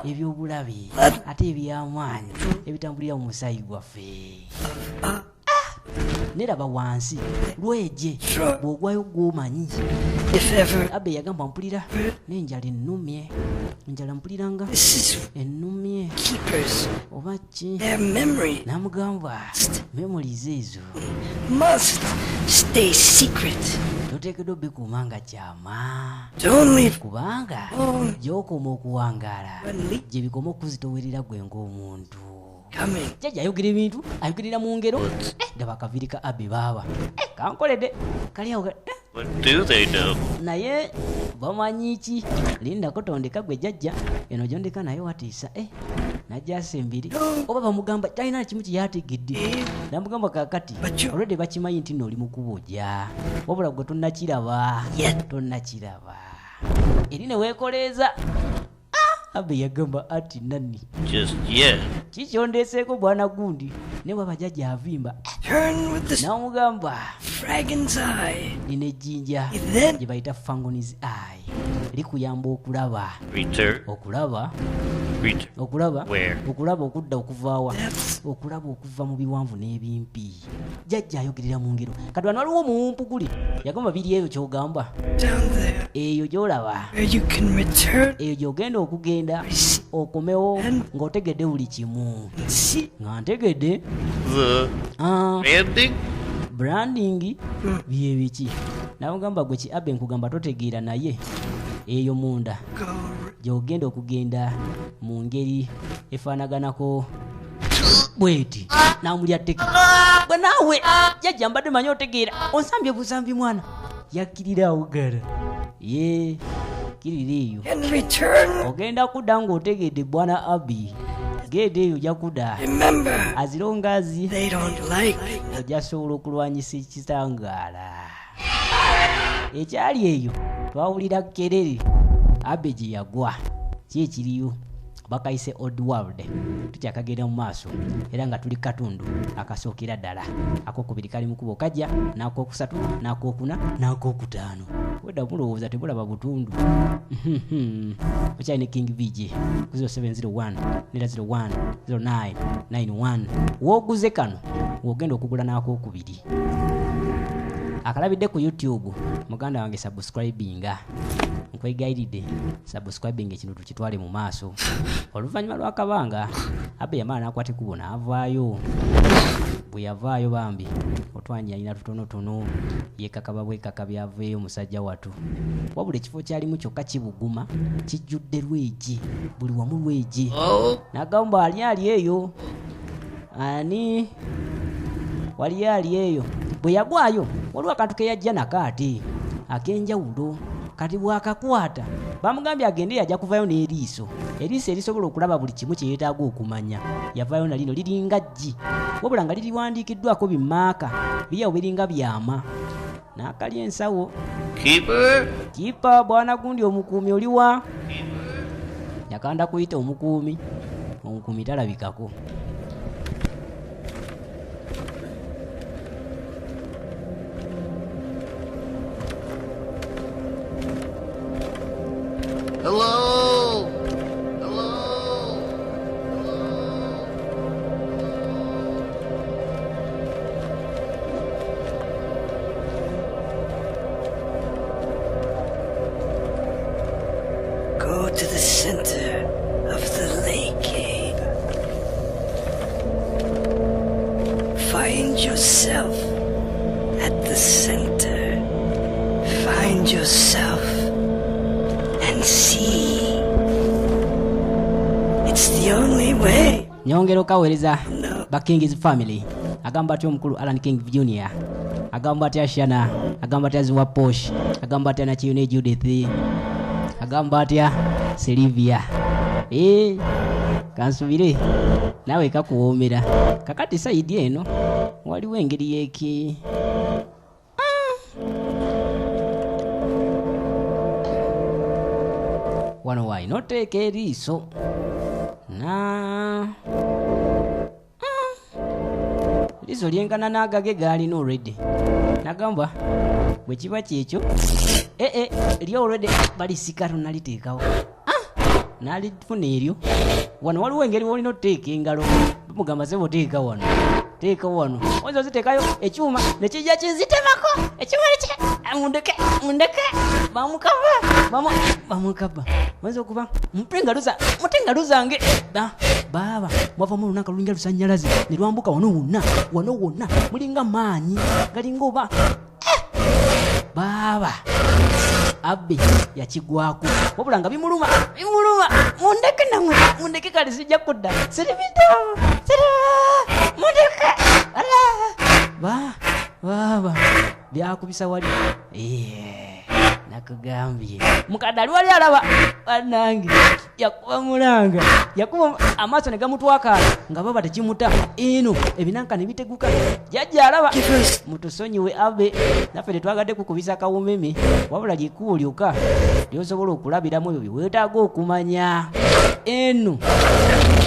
ebyobulabe ate eby'amaanyi ebitambulira mu musaayi gwaffe. Neraba wansi lweje bw'ogwayo gw'omanyi. Abe yagamba mpulira n'enjala ennumye, enjala mpuliranga ennumye oba ki? N'amugamba memories ezo toteekeddwa obikuuma nga kyama, kubanga gy'okoma okuwangaala gye bikoma okuzitowerera gwe ng'omuntu. Jjajja ayogera ebintu ayogerera mu ngero. Daba akaviiri ka Abe baaba kankoledde kali awo. Naye bamanyi ki? Lindako tondeka gwe jjajja eno gyondeka naye watiisa. Najja asembiri oba bamugamba talina kimu kye yategedde. Namugamba kaakati olwedde bakimanyi nti nno oli mukubojja, wabula gwe tonnakiraba tonnakiraba eri ne weekoleeza. Abe yagamba ati nani kikyondeseeko bwana gundi ne bwaba jjajja avimba. Namugamba lino ejjinja gye bayita Fangonis Eye likuyamba okulaba okulaba okulaba okulaba okudda okuvaawa okulaba okuva mu biwanvu n'ebimpi. Jjajja ayogerera mu ngero. Kati wano waliwo omuwumpu guli yagamba biri eyo ky'ogamba eyo gy'olaba eyo gy'ogenda okugenda okomewo ng'otegedde buli kimu. Nga ntegedde branding bye biki? Namugamba gwe ki Abe nkugamba totegeera, naye eyo munda gy'ogenda okugenda mu ngeri efaanaganako bweti. Namulya tteke gwe naawe jjajja mbadde manyi otegeera, onsambye busambi mwana. Yakkirira awo ggala ye kirira eyo ogenda kudda ng'otegedde bwana Abi. Genda eyo ojja kudda azirongaazi ojja sobola okulwanyisa ekitangaala ekyali eyo. Twawulira kerere Abe gye yagwa ki ekiriyo bakayise Old World. Tukyakagenda mu maaso era nga tuli katundu akasookera ddala. Akokubiri kali mu kubo kajja, n'akokusatu, n'akokuna, n'akokutaano. Wedda mulowooza temulaba butundu. Okyali ne King VJ ku 0701 nera 01 09 91. Wooguze kano w'ogenda okugula n'akokubiri. Akalabidde ku YouTube, muganda wange subscribinga, nkwegayiridde subscribing ekintu tukitwale mu maaso. Oluvannyuma lw'akabanga Abe yamala n'akwata ekkubo n'avaayo. Bwe yavaayo bambi otwanya alina tutonotono, yeekakaba bwekaka byaveeyo musajja watu. Wabula ekifo kyalimu kyokka kibuguma, kijjudde lwegi, buli wamu lwegi. N'agamba ani ali eyo? Ani waliyo ali eyo? Bwe yagwayo waliwo akantu ke yajja nako ate ak'enjawulo. Kati bw'akakwata bamugambye agende, yajja kuvayo n'eriiso, eriiso erisobola okulaba buli kimu kye yeetaaga okumanya. Yavaayo na lino liringa ggi, wabula nga liriwandiikiddwako bimaaka biriawo biringa byama. N'akali ensawo. Keeper? Kipa bwana gundi omukuumi oliwa? Yakanda kuyita omukuumi, omukuumi talabikako. Hello? Hello? Go to the center of the lake, Abe. Find yourself at the center. Find yourself and see. It's the only way. Nyongera okaweereza No. ba King's family. Agamba atya omukulu Alan King Jr, agamba atya Shana, agamba atya Ziwa Posh, agamba atya Nakiyune Judith, agamba atya Silivia. Kansubire naawe kakuwoomera. Kakati sayidi eno waliwo engeri y'eki wano waalina oteeka eriiso na eriiso lyenkana n'agage gaalina already. Nagamba bwe kiba kyekyo, ee lyo already balisika tonaliteekawo. N'alifuna eryo. Wano waliwo engeri w'olina otuteeka engalo, bamugamba sebo teeka wano, teeka wano, oyinza oziteekayo ekyuma ne kijja kizitemako, ekyuma ne mundeke, mundeke, bamukaba, bamukaba. Oyinza okuba mute engalo mute engalo zange. Baaba mwavamu olunanka lulinga lusannyalaze ne lwambuka wano wonna, wano wonna mulinga maanyi galinga oba baaba Abbe yakigwako, wabula nga bimuluma, bimuluma. Mundeke namwe, mundeke kale sijja kudda, siribita, siri, mundeke. Ala ba baaba byakubisa wali. Nakugambye mukadde ali wali alaba bannange, yakuba mulanga, yakuba amaaso ne gamutwakaala nga baba tekimuta eno ebinanka ne biteguka. Jjajja alaba, mutusonyiwe Abe, naffe tetwagadde kukubisa kawumeme, wabula lyekkubo lyokka ly'osobola okulabiramu ebyo bye weetaaga okumanya. Eno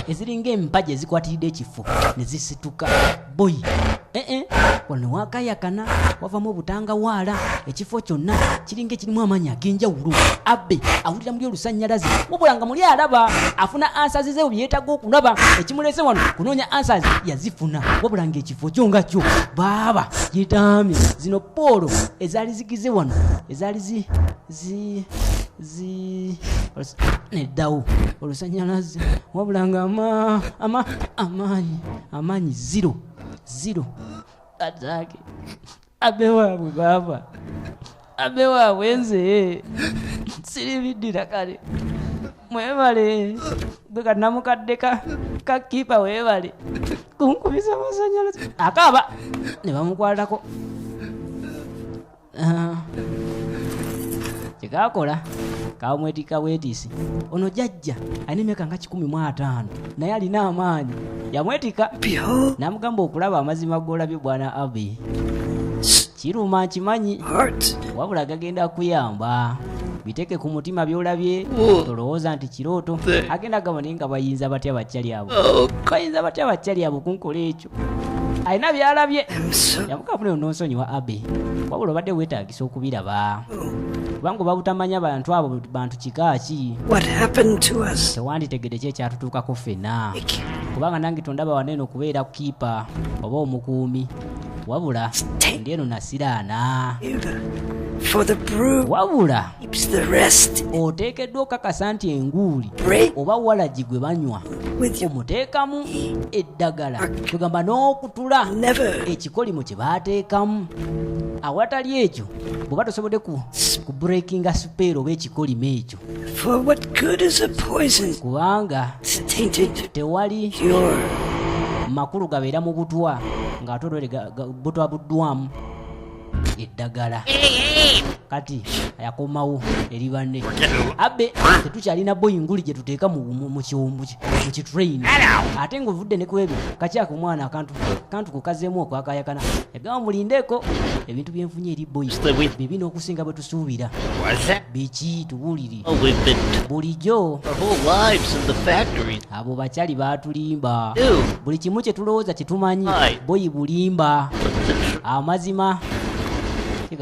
eziringa empagi ezikwatiridde ekifo ne zisituka boyi. Wano wakayakana wavamu obutangawaala, ekifo kyonna kiringa ekirimu amaanyi ag'enjawulo. Abe awulira muli olusannyalaze, wabula nga muli alaba afuna answers ze bye yeetaaga okulaba. Ekimulese wano kunoonya answers yazifuna, wabula ng'ekifo kyo nga kyo baaba kitaamye. Zino poolo ezaali zigize wano ezaali zi zi zi neddawo olusannyalaze, wabula nga amaanyi amaanyi zero zero. Atake abe waabwe baaba abe waabwe nze siribiddira kale mwebale gwe kannamukadde ka kipa weebale kunkubisa masanyalaze. Akaaba ne bamukwatako. Kyekaakola kamwetikka bwetisi. Ono jjajja alina emyaka nga 105 naye alina amaanyi. Yamwetika n'amugamba okulaba amazima g'olabye bwana Abe. Kiruma nkimanyi, wabula gagenda kuyamba. Biteeke ku mutima by'olabye, tolowooza nti kirooto. Agenda agamba naye nga bayinza batya bakyali abo, bayinza batya bakyali abo kunkola ekyo. Alina by'alabye. Yamugamba nno nsonyiwa Abe, wabula obadde weetaagisa okubiraba. Kubanga oba butamanya bantu abo bantu kika ki. What happened to us. Tewanditegedde ki ekyatutuukako ffenna, kubanga nange tondaba waneeno okubeera kiipa oba omukuumi, wabula ndi eno nasiraana. For the brew Wabula keeps the rest oteekeddwa okakasa nti enguuli break oba walagi gwe banywa with you. omuteekamu eddagala, tugamba n'okutula Never ekikolimo kye baateekamu. Awatali ekyo bw'oba tosobodde ku breakinga spell oba ekikolimo ekyo. For what good is a poison Kubanga tainted tewali cure? makulu gabeera mu butwa ng'ate olwere butwa buddwamu eddagala. Kati yakomawo eri banne abbe, tetukyalina boyinguli gye tuteeka mu kitrain, ate ng'ovudde ne ku ebyo kakyaka omwana akantu kantu kukazeemu okwakayakana. Yagamba, mulindeeko, ebintu byenfunye eri boyi bibi n'okusinga bwe tusuubira. Was that? Biki? Tubuulire. Oh, we've been Bulijjo our whole lives in the factory. Abo bakyali baatulimba. Ew. Buli kimu kye tulowooza kye tumanyi Aye. boyi bulimba. But the Amazima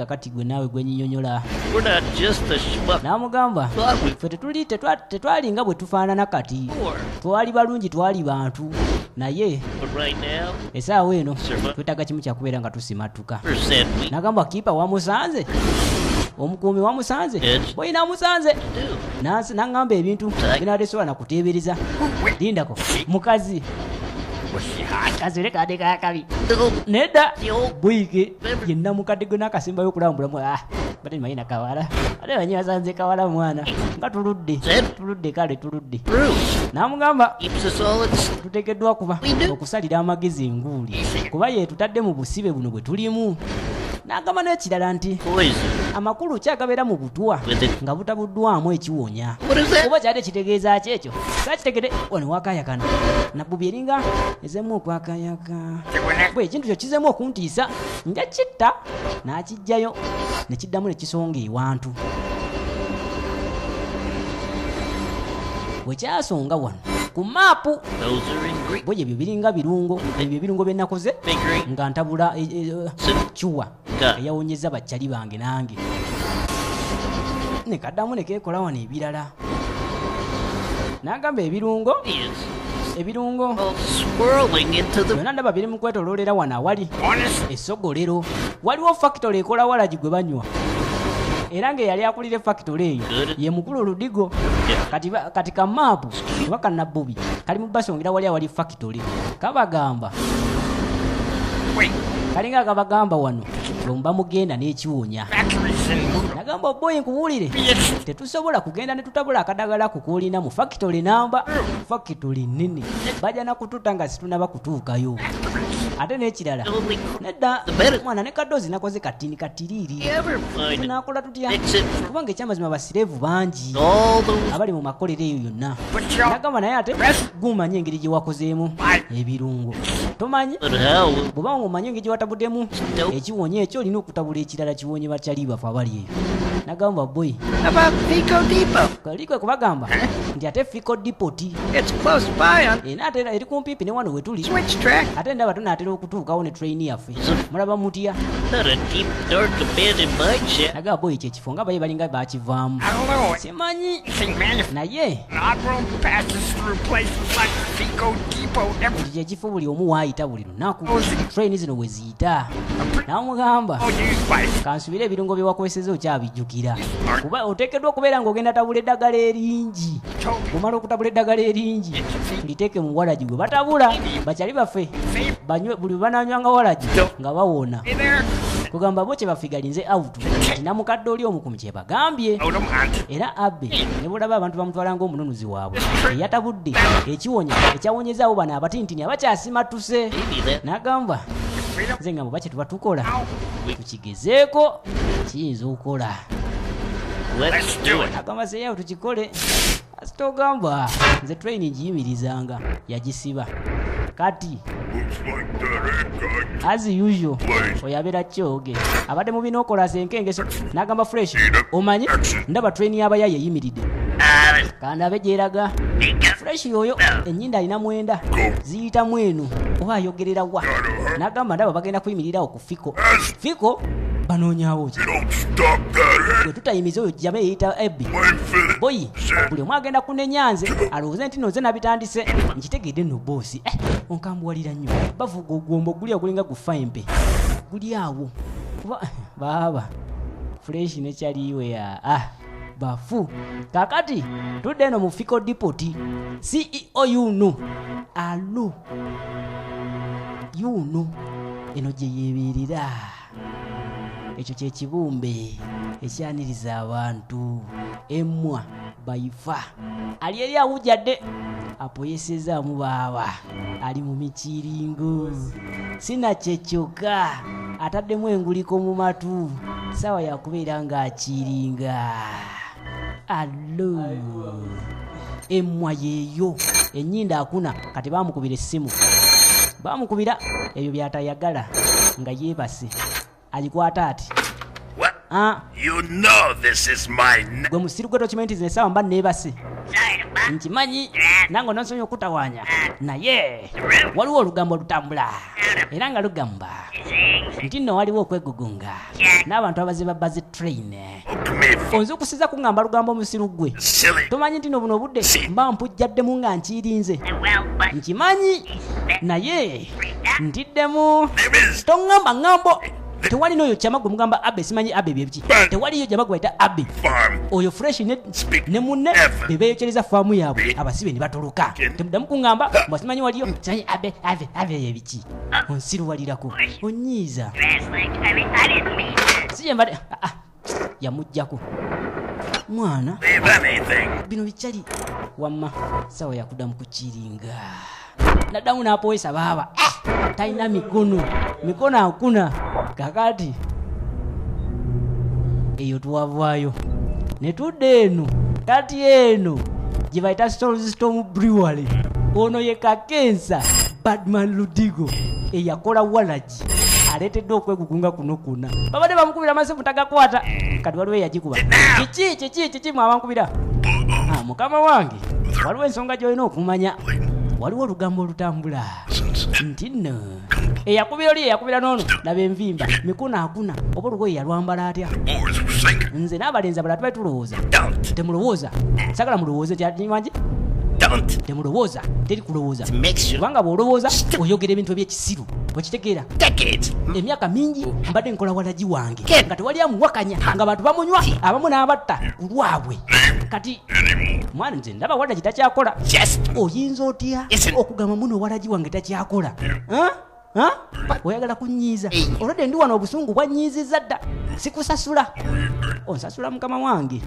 kati gwe naawe gwenyinyonyola. We're not just the schmuck N'amugamba, thought we ffe tetuli tetwalinga bwe tufaanana kati. were. Twali balungi, twali bantu, naye But right now, essaawa eno twetaaga kimu kyakubeera nga tusimatuka. percent we N'agamba, kiipa wamusanze, omukuumi wamusanze? Yes. Boyi namusanze. Do. Naŋŋamba ebintu binatesobola nakuteebereza. Lindako, mukazi. Was she hot? Kazire kadde kakabi. Little Nedda. the old Buyike yenna mukadde gwe n'akasembayo okulaba mubulamu. Ah, bate manyi nakawala, ate manyi basanze kawala mwana nga tuludde. Tuludde, kale tuludde. brew N'amugamba, keeps us all at tuteekeddwa kuba We do. okusalira amagezi enguuli, kuba ye tutadde mu busibe buno bwe tulimu. N'agamba n'ekirala nti poison. Amakulu kyagabeera mu butwa With it. nga butabuddwamu ekiwonya. What is that? Oba kyate kitegeeza ki ekyo? Sakitegede. Wano wakayakana nabbubi eringa ezemu okwakayaka. Bwe ekintu kyo kizeemu okuntiisa, nja kitta. N'akijjayo ne kiddamu ne kisonga ewantu bwe kyasonga wano ku maapu. Those are ingredients. Bwe ebyo biringa birungo, ebyo ebirungo bye nakoze Figuring nga ntabula cuwa Ga. eyawonyeza bakyali bange nange ne kaddamu ne keekola wano ebirala. N'agamba ebirungo is ebirungo all swirling into the byonna ndaba biri mu kwetoloolera wano awali Honest? essogolero. Waliwo factory ekola walagi gwe banywa, era ng'eyali akulira efactory eyo Good. ye mukulu Oludigo. Yeah. Kati kamaapu oba kanabbubi kali mu basongera wali awali factory, kabagamba Wait, kalinga akabagamba wano bwe mugenda n'ekiwonya. Factories in Moodle. Nagamba, oboyi, nkubuulire, It's tetusobola kugenda ne tutabula akadagala ku koolina mu factory namba, factory nnene, bajja nakututa nga situnaba kutuukayo. Ate n'ekirala, only nedda The better. mwana ne kadoozi nakoze katini katiriiri. Ever find it. Tunaakola tutya? Fix it for Kubanga ekyamazima basireevu bangi all those abali mu makolero eyo yonna. But you Nagamba, naye ate gumanye engeri gye wakozeemu ebirungo, tomanyi? But how will Bw'oba ng'omanyi engeri gye watabuddemu Nope. ekiwonya ekyo, olina okutabula ekirala kiwonye bakyali bafe abali eyo. Nagamba, boy, About Pico Depot. kalikwe kubagamba nti ate Fico Depot. It's close by on Era ate eri kumpipi ne wano we tuli. switch track. Ate ndaba tunaatera okutuukawo ne train yaffe, mulaba mutya? Not a deep, dark abandoned mine shaft? Nagamba, boy, ekyo ekifo nga baye balinga bakivaamu. I don't know. Simanyi. Think man, if Naye an odd passes through places like Fico Depot every ekyo kyekifo buli omu waayita buli lunaku, train zino we ziyita. N'amugamba, all used by kansubire ebirungo bye wakozeseza okyabijjukira, kuba oteekeddwa okubeera ng'ogenda tabula eddagala eringi. Toby. Bw'omala okutabula eddagala eringi, tuliteeke mu walagi gwe batabula, bakyali baffe banywe. Buli bwe bananywanga walagi nga bawona. Hey there. Kugamba bo kye bafigalinze out nti namukadde oli omukumi kye bagambye. Load 'em onto Era abbe ne bulaba abantu bamutwala ng'omununuzi waabwe eyatabudde ekiwonya ekyawonyezaawo bano abatintini abakyasimattuse. Maybe that N'agamba, We don't nze nga muba kye tuba tukola, know. tukigezeeko, kiyinza okukola. Let's Let's do do it. it. Agamba, seyawo tukikole. Asitogamba nze train ngiyimirizanga yagisiba kati. Looks like that ain't going As usual, place. oyo abeera kyoge abadde mu binokolasa enkengeso. N'agamba, Fresh, omanyi ndaba train y'abayayi eyimiridde, kandabe gyeraga. Fresh yoyo ennyinda alina 90 ziyitamu eno oba ayogerera wa. N'agamba, ndaba bagenda kuyimirirawo ku Fiko. Fiko Banoonyawo ki? You don't stop that Bwe tutayimiza oyo jama eyita Ebbi I'm finished. boyi, buli omu agenda kunenya nze, alowooze nti no nze nabitandise. Nkitegedde nno boosi. Onkambuwalira nnyo. Bavuga ogwombo guli ogulinga gufa empe guli awo kuba baaba fresh nekyaliwe ya bafu. Kakati tudde eno mu Fiko Depot. CEO yuno alo yuno eno gye yeebeerera. Ekyo kyekibumbe ekyaniriza abantu. Emmwa bayifa ali eri awujjadde apoyesezaamu baaba ali mu mikiringo sinakyekyoka ataddemu enguliko mu matu, saawa yakubeera ng'akiringa alo emmwa yeeyo ennyindo akuna. Kati baamukubira essimu, baamukubira ebyo byatayagala nga yeebase agikwata ati. What? Ah, You know this is my gwe musiru gwe, tokimanyi nti zino essaawa mba neebase? Sorry to bother. Nkimanyi nange ononsomye okutawaanya, naye waliwo olugambo olutambula era nga lugamba nti nno waliwo okwegugunga n'abantu abaziba bazi train. Hook me for Onzukusiza kuŋŋamba lugambo, omusiru gwe. silly. Tomanyi nti no buno obudde mba mpujjaddemu nga nkirinze? Well, but Nkimanyi, naye ntiddemu. There is Toŋŋamba ŋŋambo. Tewali n'oyo kyama gwe mugamba Abe, simanyi Abe byebiki. Tewaliyo jama gwe bayita Abe. Farm. Oyo Fresh ne munne be beeyokyereza faamu yaabwe, abasibe ne batoloka. Temuddamu kuŋŋamba mbwasimanyi waliyo simanyi Abe Abe Abe yebiki. Onsiruwalirako, onyiiza. Wrestling. I mean, I didn't mean to. Si kyembadde. Ah, ah, yamugjako mwana. Leave anything. Bino bikyali wamma sawa yakuddamu kukiringa naddamu n'apowesa baaba. Ah! Talina mikono, mikono akuna. Kakati eyo twavaayo ne tudda eno. Kati eno gye bayita Storm Brewery. Ono ye Kakensa Badman Ludigo eyakola walagi aleeteddwa okwegugunga kuno kwonna. Babadde bamukubira amasimu tagakwata. Kati waliwo eyagikuba. Kiki kiki kiki mwabankubira? Ah, mukama wange, waliwo ensonga gy'olina okumanya. Waliwo olugambo olutambula nti nno eyakubira oli eyakubira n'ono laba envimba mikono akuna oba olugoye yalwambala atya. Boys were sinking. Nze n'abalenzi abalala tubali tulowooza. Don't. Temulowooza, sagala mulowooze nti wangi. Don't. Temulowooza, teri kulowooza. Makes you Kubanga bw'olowooza oyogera ebintu ebyekisiru, okitegeera? Decades. Emyaka mingi mbadde nkola walagi wange nga tewali amuwakanya, nga bantu bamunywa, abamu n'abatta ku lwabwe. Kati mwana nze ndaba walagi takyakola. Just Oyinza otya Listen. okugamba muno walagi wange takyakola? Ha? Ha? Oyagala kunyiiza olwedde ndi wano, obusungu bwanyiizizza dda. Sikusasula, onsasula mukama wange.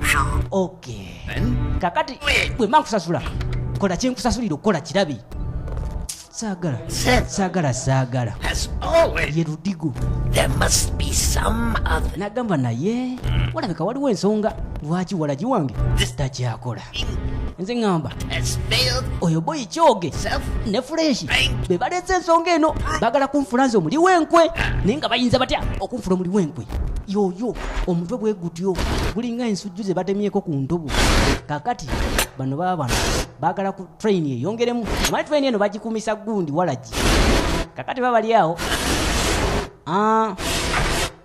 Okay, kakati bwe mba nkusasula, kola kyenkusasulira okukola kirabi. Saagala, saagala, saagala. As always, Ye Ludigo. There must be some other Nagamba naye walabika waliwo ensonga lwaki walagi wange takyakola. Nze ŋŋamba has failed oyo boyi kyoge self. Ne Fresh be baleese ensonga eno. Baagala kunfula nze omuli w'enkwe, naye nga bayinza batya okunfula omuli w'enkwe? Yoyo omutwe bwe gutyo gulinga ensujju ze batemyeko ku ntobo. Kakati bano baba bano baagala ku train eyongeremu omanyi train eno bagikumisa gundi walagi. Kakati babali awo. Ah,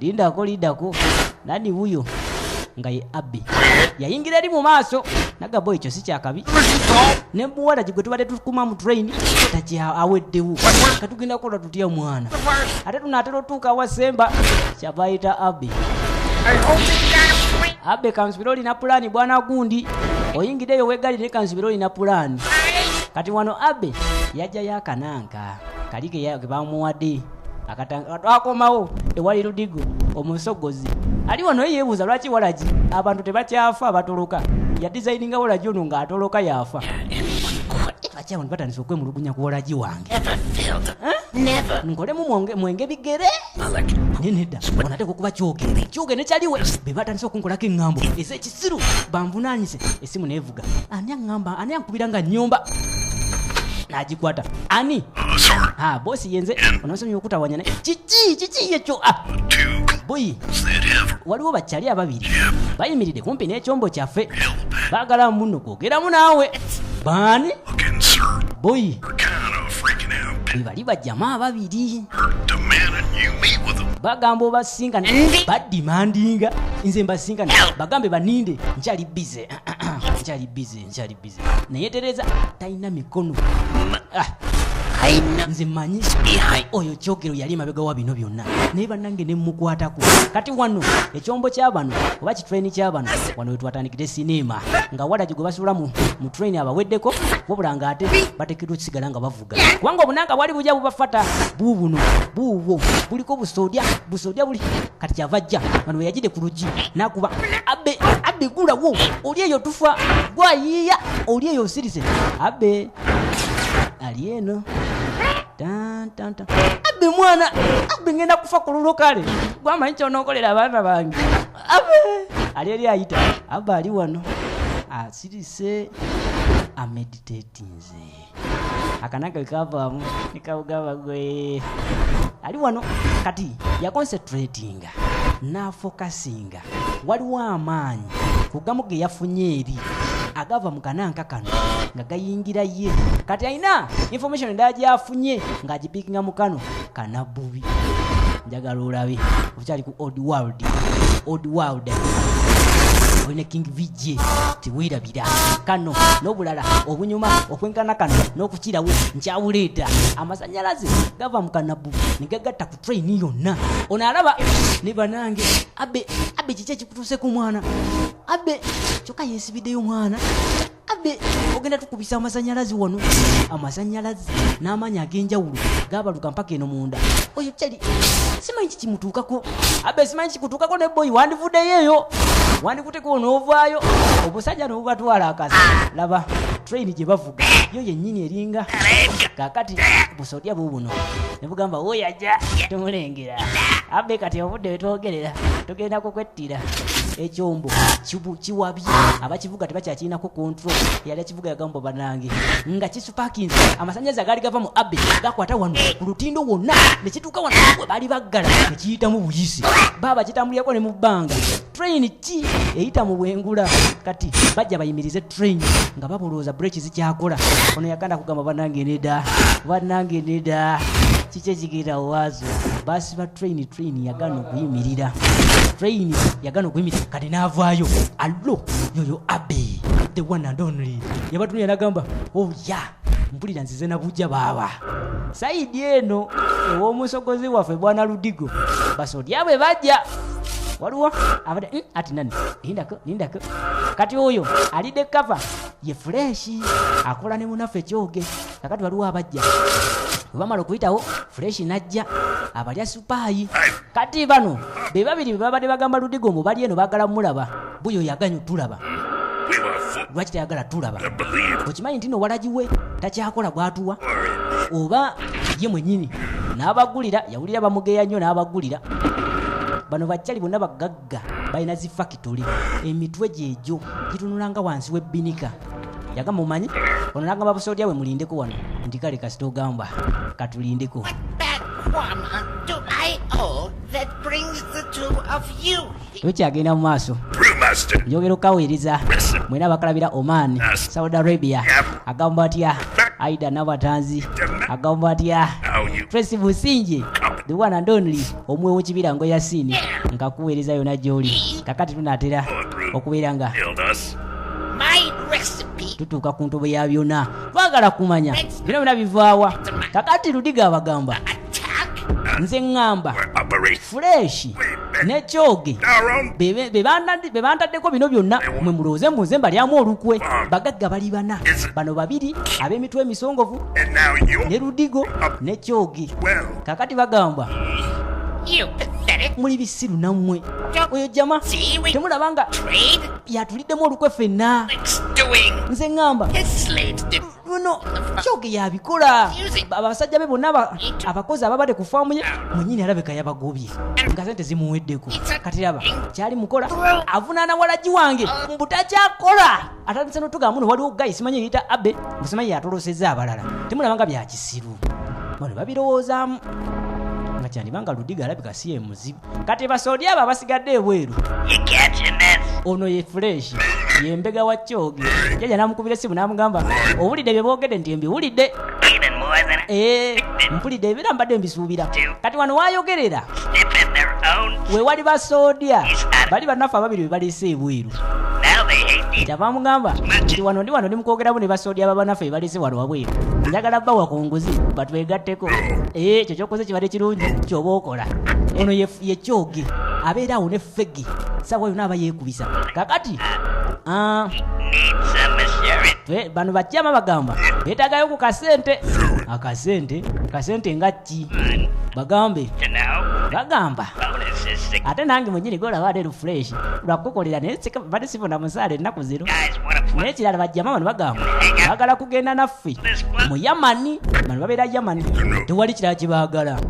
lindako, lindako, nani wuyo? Nga ye Abbi yayingira eri mu maaso nagamba ekyo si kyakabi ne muwala gwe tubadde tukuma mu train takya aweddewo. Katugenda kukola tutya mwana? Ate tunaatera otuuka awasemba. Kyabayita Abbi. Abbe, kansubire olina pulaani bwana gundi. Oyingiddeyo wegali ne kansubire olina pulaani. Kati wano Abbe yajjayo akananka kali ke bamuwadde twakomawo ewali Ludigo omusogozi ali wano. Ye yeebuuza lwaki walagi abantu tebakyafa batoloka. Yadizayininga walagi ono ng'atoloka yafa. Lwaki abantu batandise okwemulugunya ku walagi wange? Never failed. Never. Nkolemu mwenge bigere. Alec. Naye nedda, onateeka okuba kyoge kyoge nekyaliwe be batandise okunkolako eŋŋambo ez'ekisiru banvunaanyise. Essimu neevuga. Ani aŋŋamba? Ani ankubira nga nnyomba? N'agikwata ani? Sorry. Ah, bosi, yenze onosomye okutawanya naye kiki kiki ekyo? Ah, Two boyi that have waliwo bakyali ababiri bayimiridde kumpi n'ekyombo kyaffe, baagala muno kwogeramu naawe. Baani? looking, sir. Boyi Are kind of freaking out. be bali bajjama ababiri Demanding you meet with them. Bagamba obasinkana badimandinga nze mbasinkana bagambe baninde nkyali bize nkyali bize nkyali bize naye tereza talina mikono. Nze mmanyi oyo Kyogero yali emabega wa bino byonna naye bannange ne mmukwatako. Kati wano ekyombo kya bano oba kitrain kya bano wano wetwatandikidde sinema nga walagi gwe basula mu train abaweddeko wabula ng'ate bateekeddwa okusigala nga bavuga kubanga obunanka bwali bujja bubafata buubuno buubwo buliko busodya busodya buli. Kati kyava ajja wano we yagidde ku luggi n'akuba Abe Abe gulawo oli eyo tufa gwayiiya oli eyo osirise Abe ali eno. Tan, tan, tan. Abe mwana Abe ngenda kufa ku lulwo kale gwamanyi kyonookolera abaana bange. Abe ali eri ayita Abe ali wano asirise ameditatinze akanaka kavaamu nekawugaba gwe ali wano. Kati yaconcentratinga n'afokasinga waliwo amaanyi kugamu ge yafunye eri agava mu kananka kano nga gayingira ye. Kati alina information endala gyafunye ng'agipiikinga mu kano kanabbubi. Njagala olabe okyali ku old world, old world olina King VJ teweerabira kano n'obulala obunyuma okwenkana kano n'okukirawo nkyawuleeta. Amasannyalaze gava mu kanabbubi ne gagatta ku train yonna. Ono alaba ne banange Abe Abe kiki ekikutuuse ku mwana Abe kyokka yeesibiddeyo mwana Abe ogenda tukubisa amasannyalaze wano. Amasannyalaze n'amaanyi ag'enjawulo gabaluka mpaka eno munda. Oyo kyali simanyi kikimutuukako Abe simanyi kikutuukako ne boyi wandivuddeyo eyo wandikuteko n'ovaayo obusajja n'obubatwala akasi. Laba train gye bavuga yo yennyini eringa kaakati busodya buubuno ne bugamba oyo ajja tumulengera. Abe kati obudde wetwogerera tugenda kukwettira. Ekyombo kiwabye abakivuga tebakyakirinako control. Eyali akivuga yagamba bannange nga kisupakinze amasannyalaze agaali gava mu Abe gakwata wano ku lutindo wonna ne kituuka wano we baali baggala ne kiyitamu buyisi baaba kitambulirako ne mu bbanga. Train ki eyita mu bwengula. Kati bajja bayimirize train nga babolooza breki zikyakola. Ono yaganda kugamba bannange nedda bannange nedda kiki ekigenda waazo. Basiba train train yagaana okuyimirira train yagaana okuyimirira. Kati n'avaayo allo yoyo Abe the one and only yabatunulira n'agamba oh yeah mpulira nzize na bujja baaba. Saidi eno ew'omusogozi waffe bwana Ludigo basodya bwe bajja waliwo abadde ati nani lindako lindako. Kati oyo alidde kava ye Fresh akola ne munaffe Kyoge. Kakati waliwo abajja bwe bamala okuyitawo Fresh n'ajja abalya supaayi. Kati bano be babiri be babadde bagamba Ludigo mbu bali eno baagala mulaba buyo yaganya tulaba. Lwaki tayagala tulaba? Okimanyi nti no walagi we takyakola gwatuwa oba ye mwennyini n'abagulira yawulira bamugeya nnyo n'abagulira. Bano bakyali bonna bagagga balina zi factory emitwe gyegyo gitunulanga wansi w'ebbinika. Yagamba omanyi ono n'agamba busodya bwe mulindeko wano nti kale kasita ogamba katulindeko. Tukyagenda mu maaso njogera okukaweereza mwena abakalabira Oman, Saudi Arabia. Agamba atya Aida Nabatanzi, agamba atya Tracy Businje the one and only omwewo kibirango Yasini nkakuweereza yonna gy'oli. Kakati tunaatera okubeera nga tutuuka ku ntobo ya byonna twagala kumanya byonna byonna bivaawa. Kakati Ludiga abagamba nze ŋŋamba Fresh ne Kyoge be bantaddeko bino byonna mwe mulowooze mbuze mbalyamu olukwe. Bagagga bali bana bano babiri ab'emitwe emisongovu ne Ludigo ne Kyoge. Kakati bagamba muli bisiru nammwe oyo jama temulaba nga yatuliddemu olukwe ffenna. Nze ŋŋamba luno Kyoge yabikola abasajja be bonna abakozi ababadde ku faamu ye mwennyini alabika yabagobye nga sente zimuweddeko. Kati laba kyali mukola avunaana walagi wange mbu takyakola atandise n'otugamba muno waliwo guy simanyi eyita Abe mbu simanyi yatolosezza abalala. Temulaba nga bya kisiru bano babirowoozaamu nga kyandibanga Ludiga alabika si ye muzibu. Kati basodya abo abasigadde ebweru ono ye Fresh ye mbega wa Kyoge. Jjajja n'amukubira essimu n'amugamba owulidde bye boogedde nti mbiwulidde. Mpulidde ebibeera mbadde mbisuubira. Kati wano waayogerera we wali basoodya bali bannaffe ababiri be baleese ebweru. Kyava mugamba nti wano ndi wano ndi mukwogeramu ne basoodya babanaffe be baleese wano wabweru, njagala bbawa ku nguzi batwegatteko. Ekyo kyokoze kibadde kirungi ky'oba okola. Ono ye Kyoge abeera awo ne Fegi sawa yonna aba yeekubisa. Kakati bano bajjama bagamba beetaagayo ku kasente. Akasente kasente nga ki? Bagambe bagamba ate nange mwennyini golaba ate refresh lwakukolera naye badde sifuna musaala ennaku zino. Naye ekirala bajjama bano bagamba baagala kugenda naffe mu Yamani. Bano babeera Yamani, tewali kirala kye baagala,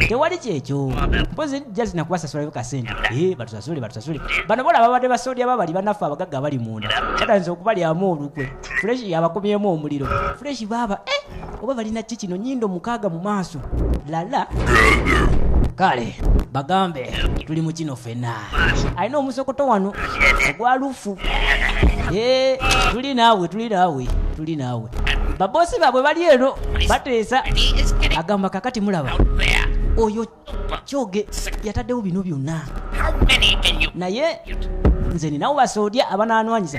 tewali kyekyo. Mpozi just nakubasasulayo kasente. Batusasule batusasule. Bano bolaba babadde basoodya babali bannaffe abagagga bali munda, batandise okubalyamu olukwe. Fresh yabakomyemu omuliro. Fresh baaba oba balina ki kino nnyindo 6 mu maaso lala. Kale bagambe tuli mu kino ffenna. Alina omusokoto wano ogwa lufu. Tuli naawe tuli naawe tuli naawe. Babosi baabwe bali eno bateesa. Agamba kakati mulaba oyo Kyoge yataddewo bino byonna, naye nze ninawo basoodya abanaanwanyisa.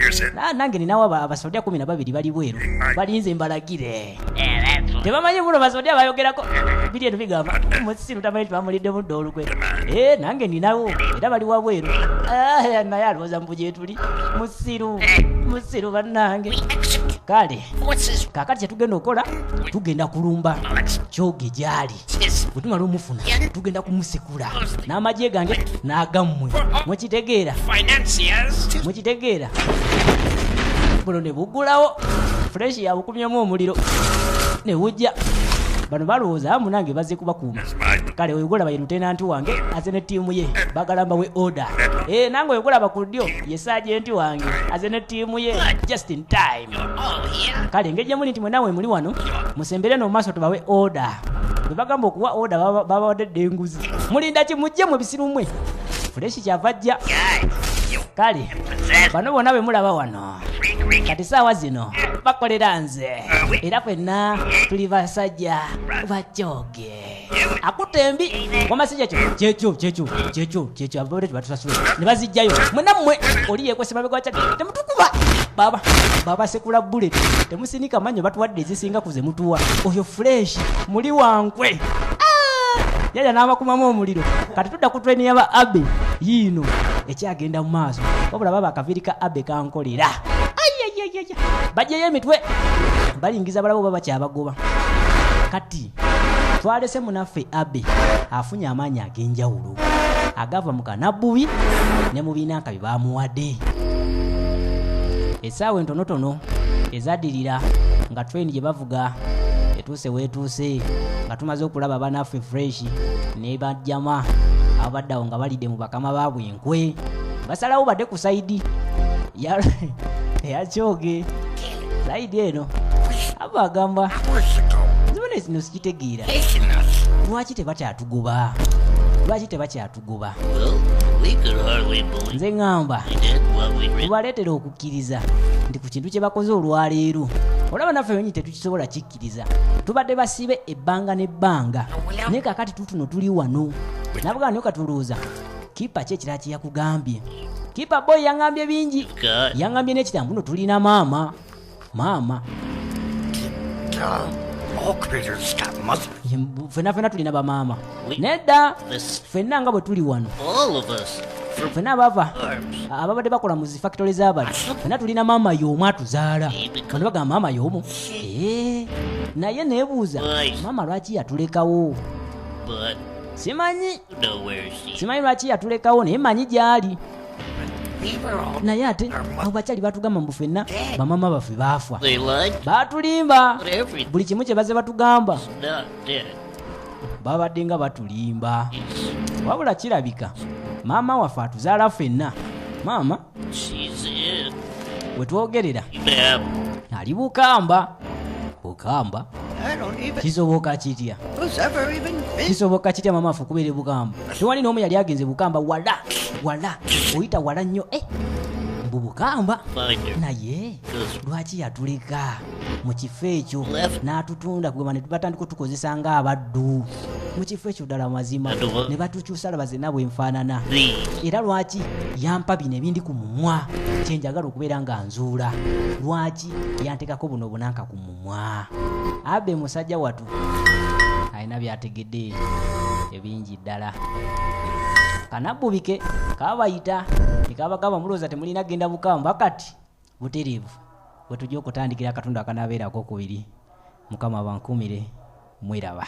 Nange ninawo abasoodya 12 bali bweru balinze mbalagire. Tebamanyi buno basoodya bayogerako biri eno bigamba musiru tamanyi tibamulidde mudde olukwe. Nange ninawo era bali wabweru. Naye alowooza mbu gye tuli. Musiru musiru bannange. Kale kakati kyetugenda okukola, tugenda kulumba Kyoge gy'ali. Bwe tumala omufuna tugenda kumusekula n'amagye gange n'agammwe. Mukitegeera? Mukitegeera? Buno ne buggulawo. Fresh yabukumyemu omuliro ne bujja. Bano balowooza munange bazze kubakuuma. Kale oyo gwolaba ye lutenanti wange aze ne ttiimu ye, baagala mbawe order. Nange oyo gwolaba ku ddyo ye saajenti wange aze ne ttiimu ye just in time. Kale engeri gye muli nti mwenna we muli wano musembere no maaso tubawe order. Bwe bagamba okuwa order babawadde dda enguzi. Mulinda ki mujje mwe bisiru mmwe? Fresh kyava ajja. Kale bano bonna be mulaba wano kati saawa zino bakolera nze, era ffenna tuli basajja ba Kyoge. Akutte embi wamasijja kyekyo kyekyo kyekyo kyekyo ababadde tebatusasule ne bazijjayo. Mwenna mmwe oli yeekwese mabega wa Kyagi, temutukuba baba babasekula bullet, temusinika mannyo, batuwadde ezisinga ku ze mutuwa. Oyo Fresh muli wankwe yajja n'abakumamu omuliro. Kati tudda ku train y'aba Abe yiino ekyagenda mu maaso. Wabula baba akaviiri ka Abe kankolera. Ayayayaya, bajjayo emitwe balingiza balabo oba bakyabagoba. Kati twalese munaffe Abe afunye amaanyi ag'enjawulo agava mu kanabbubi ne mu binanka bye bamuwadde. Essaawa entonotono ezaddirira nga train gye bavuga etuuse weetuuse, nga tumaze okulaba banaffe Fresh ne bajjama abadde awo nga balidde mu bakama baabwe enkwe, basalawo badde ku side eya Kyoge. Side eno aba agamba nzibone zino sikitegeera, lwaki tebakyatugoba? Lwaki tebakyatugoba? Nze ŋŋamba tubaleetera okukkiriza nti ku kintu kye bakoze olwaleero, olaba naffe wenyi tetukisobola kikkiriza. Tubadde basibe ebbanga n'ebbanga, naye kakati tutuno tuli wano. Nabugamba naye katulowooza kipa ki ekirala kye yakugambye? Kipa boy yaŋŋambye bingi, yaŋŋambye n'ekitala mbuno tulina maama maama. Ffenna ffenna tulina bamaama. Nedda, ffenna nga bwe tuli wano, ffenna abava ababadde bakola mu zifactory z'abali, ffenna tulina maama y'omu atuzaala. Bano bagamba maama y'omu. Naye neebuuza maama lwaki yatulekawo? Simanyi, simanyi lwaki yatulekawo, naye manyi gy'ali. Naye ate abo bakyali batugamba mbu ffenna bamaama baffe baafa. Baatulimba buli kimu kye bazze batugamba, babadde nga batulimba. Wabula kirabika maama waffe atuzaala ffenna. Maama we twogerera ali Bukamba. Bukamba kisoboka kitya? Kisoboka kitya maama waffe okubeera e Bukamba? Tewali n'omu yali agenze Bukamba. Wala wala oyita wala nnyo. Mbu Bukamba. Find her. Naye lwaki yatuleka mu kifo ekyo n'atutunda, kugamba ne batandika otukozesa ng'abaddu mu kifo ekyo? Ddala mazima ne batukyusa, laba zenna bwe nfaanana. These. Era lwaki yampa bino ebindi ku mumwa? Kyenjagala okubeera nga nzuula, lwaki yantekako buno obunanka ku mumwa? Abe musajja watu alina byategedde ebingi ddala. Kanabbubike kabayita nekabagamba, mulowooza temulina genda Bukamba? Kati butereevu bwe tujja okutandikira akatundu akanaabeerako okubiri. Mukama bankumire, mweraba.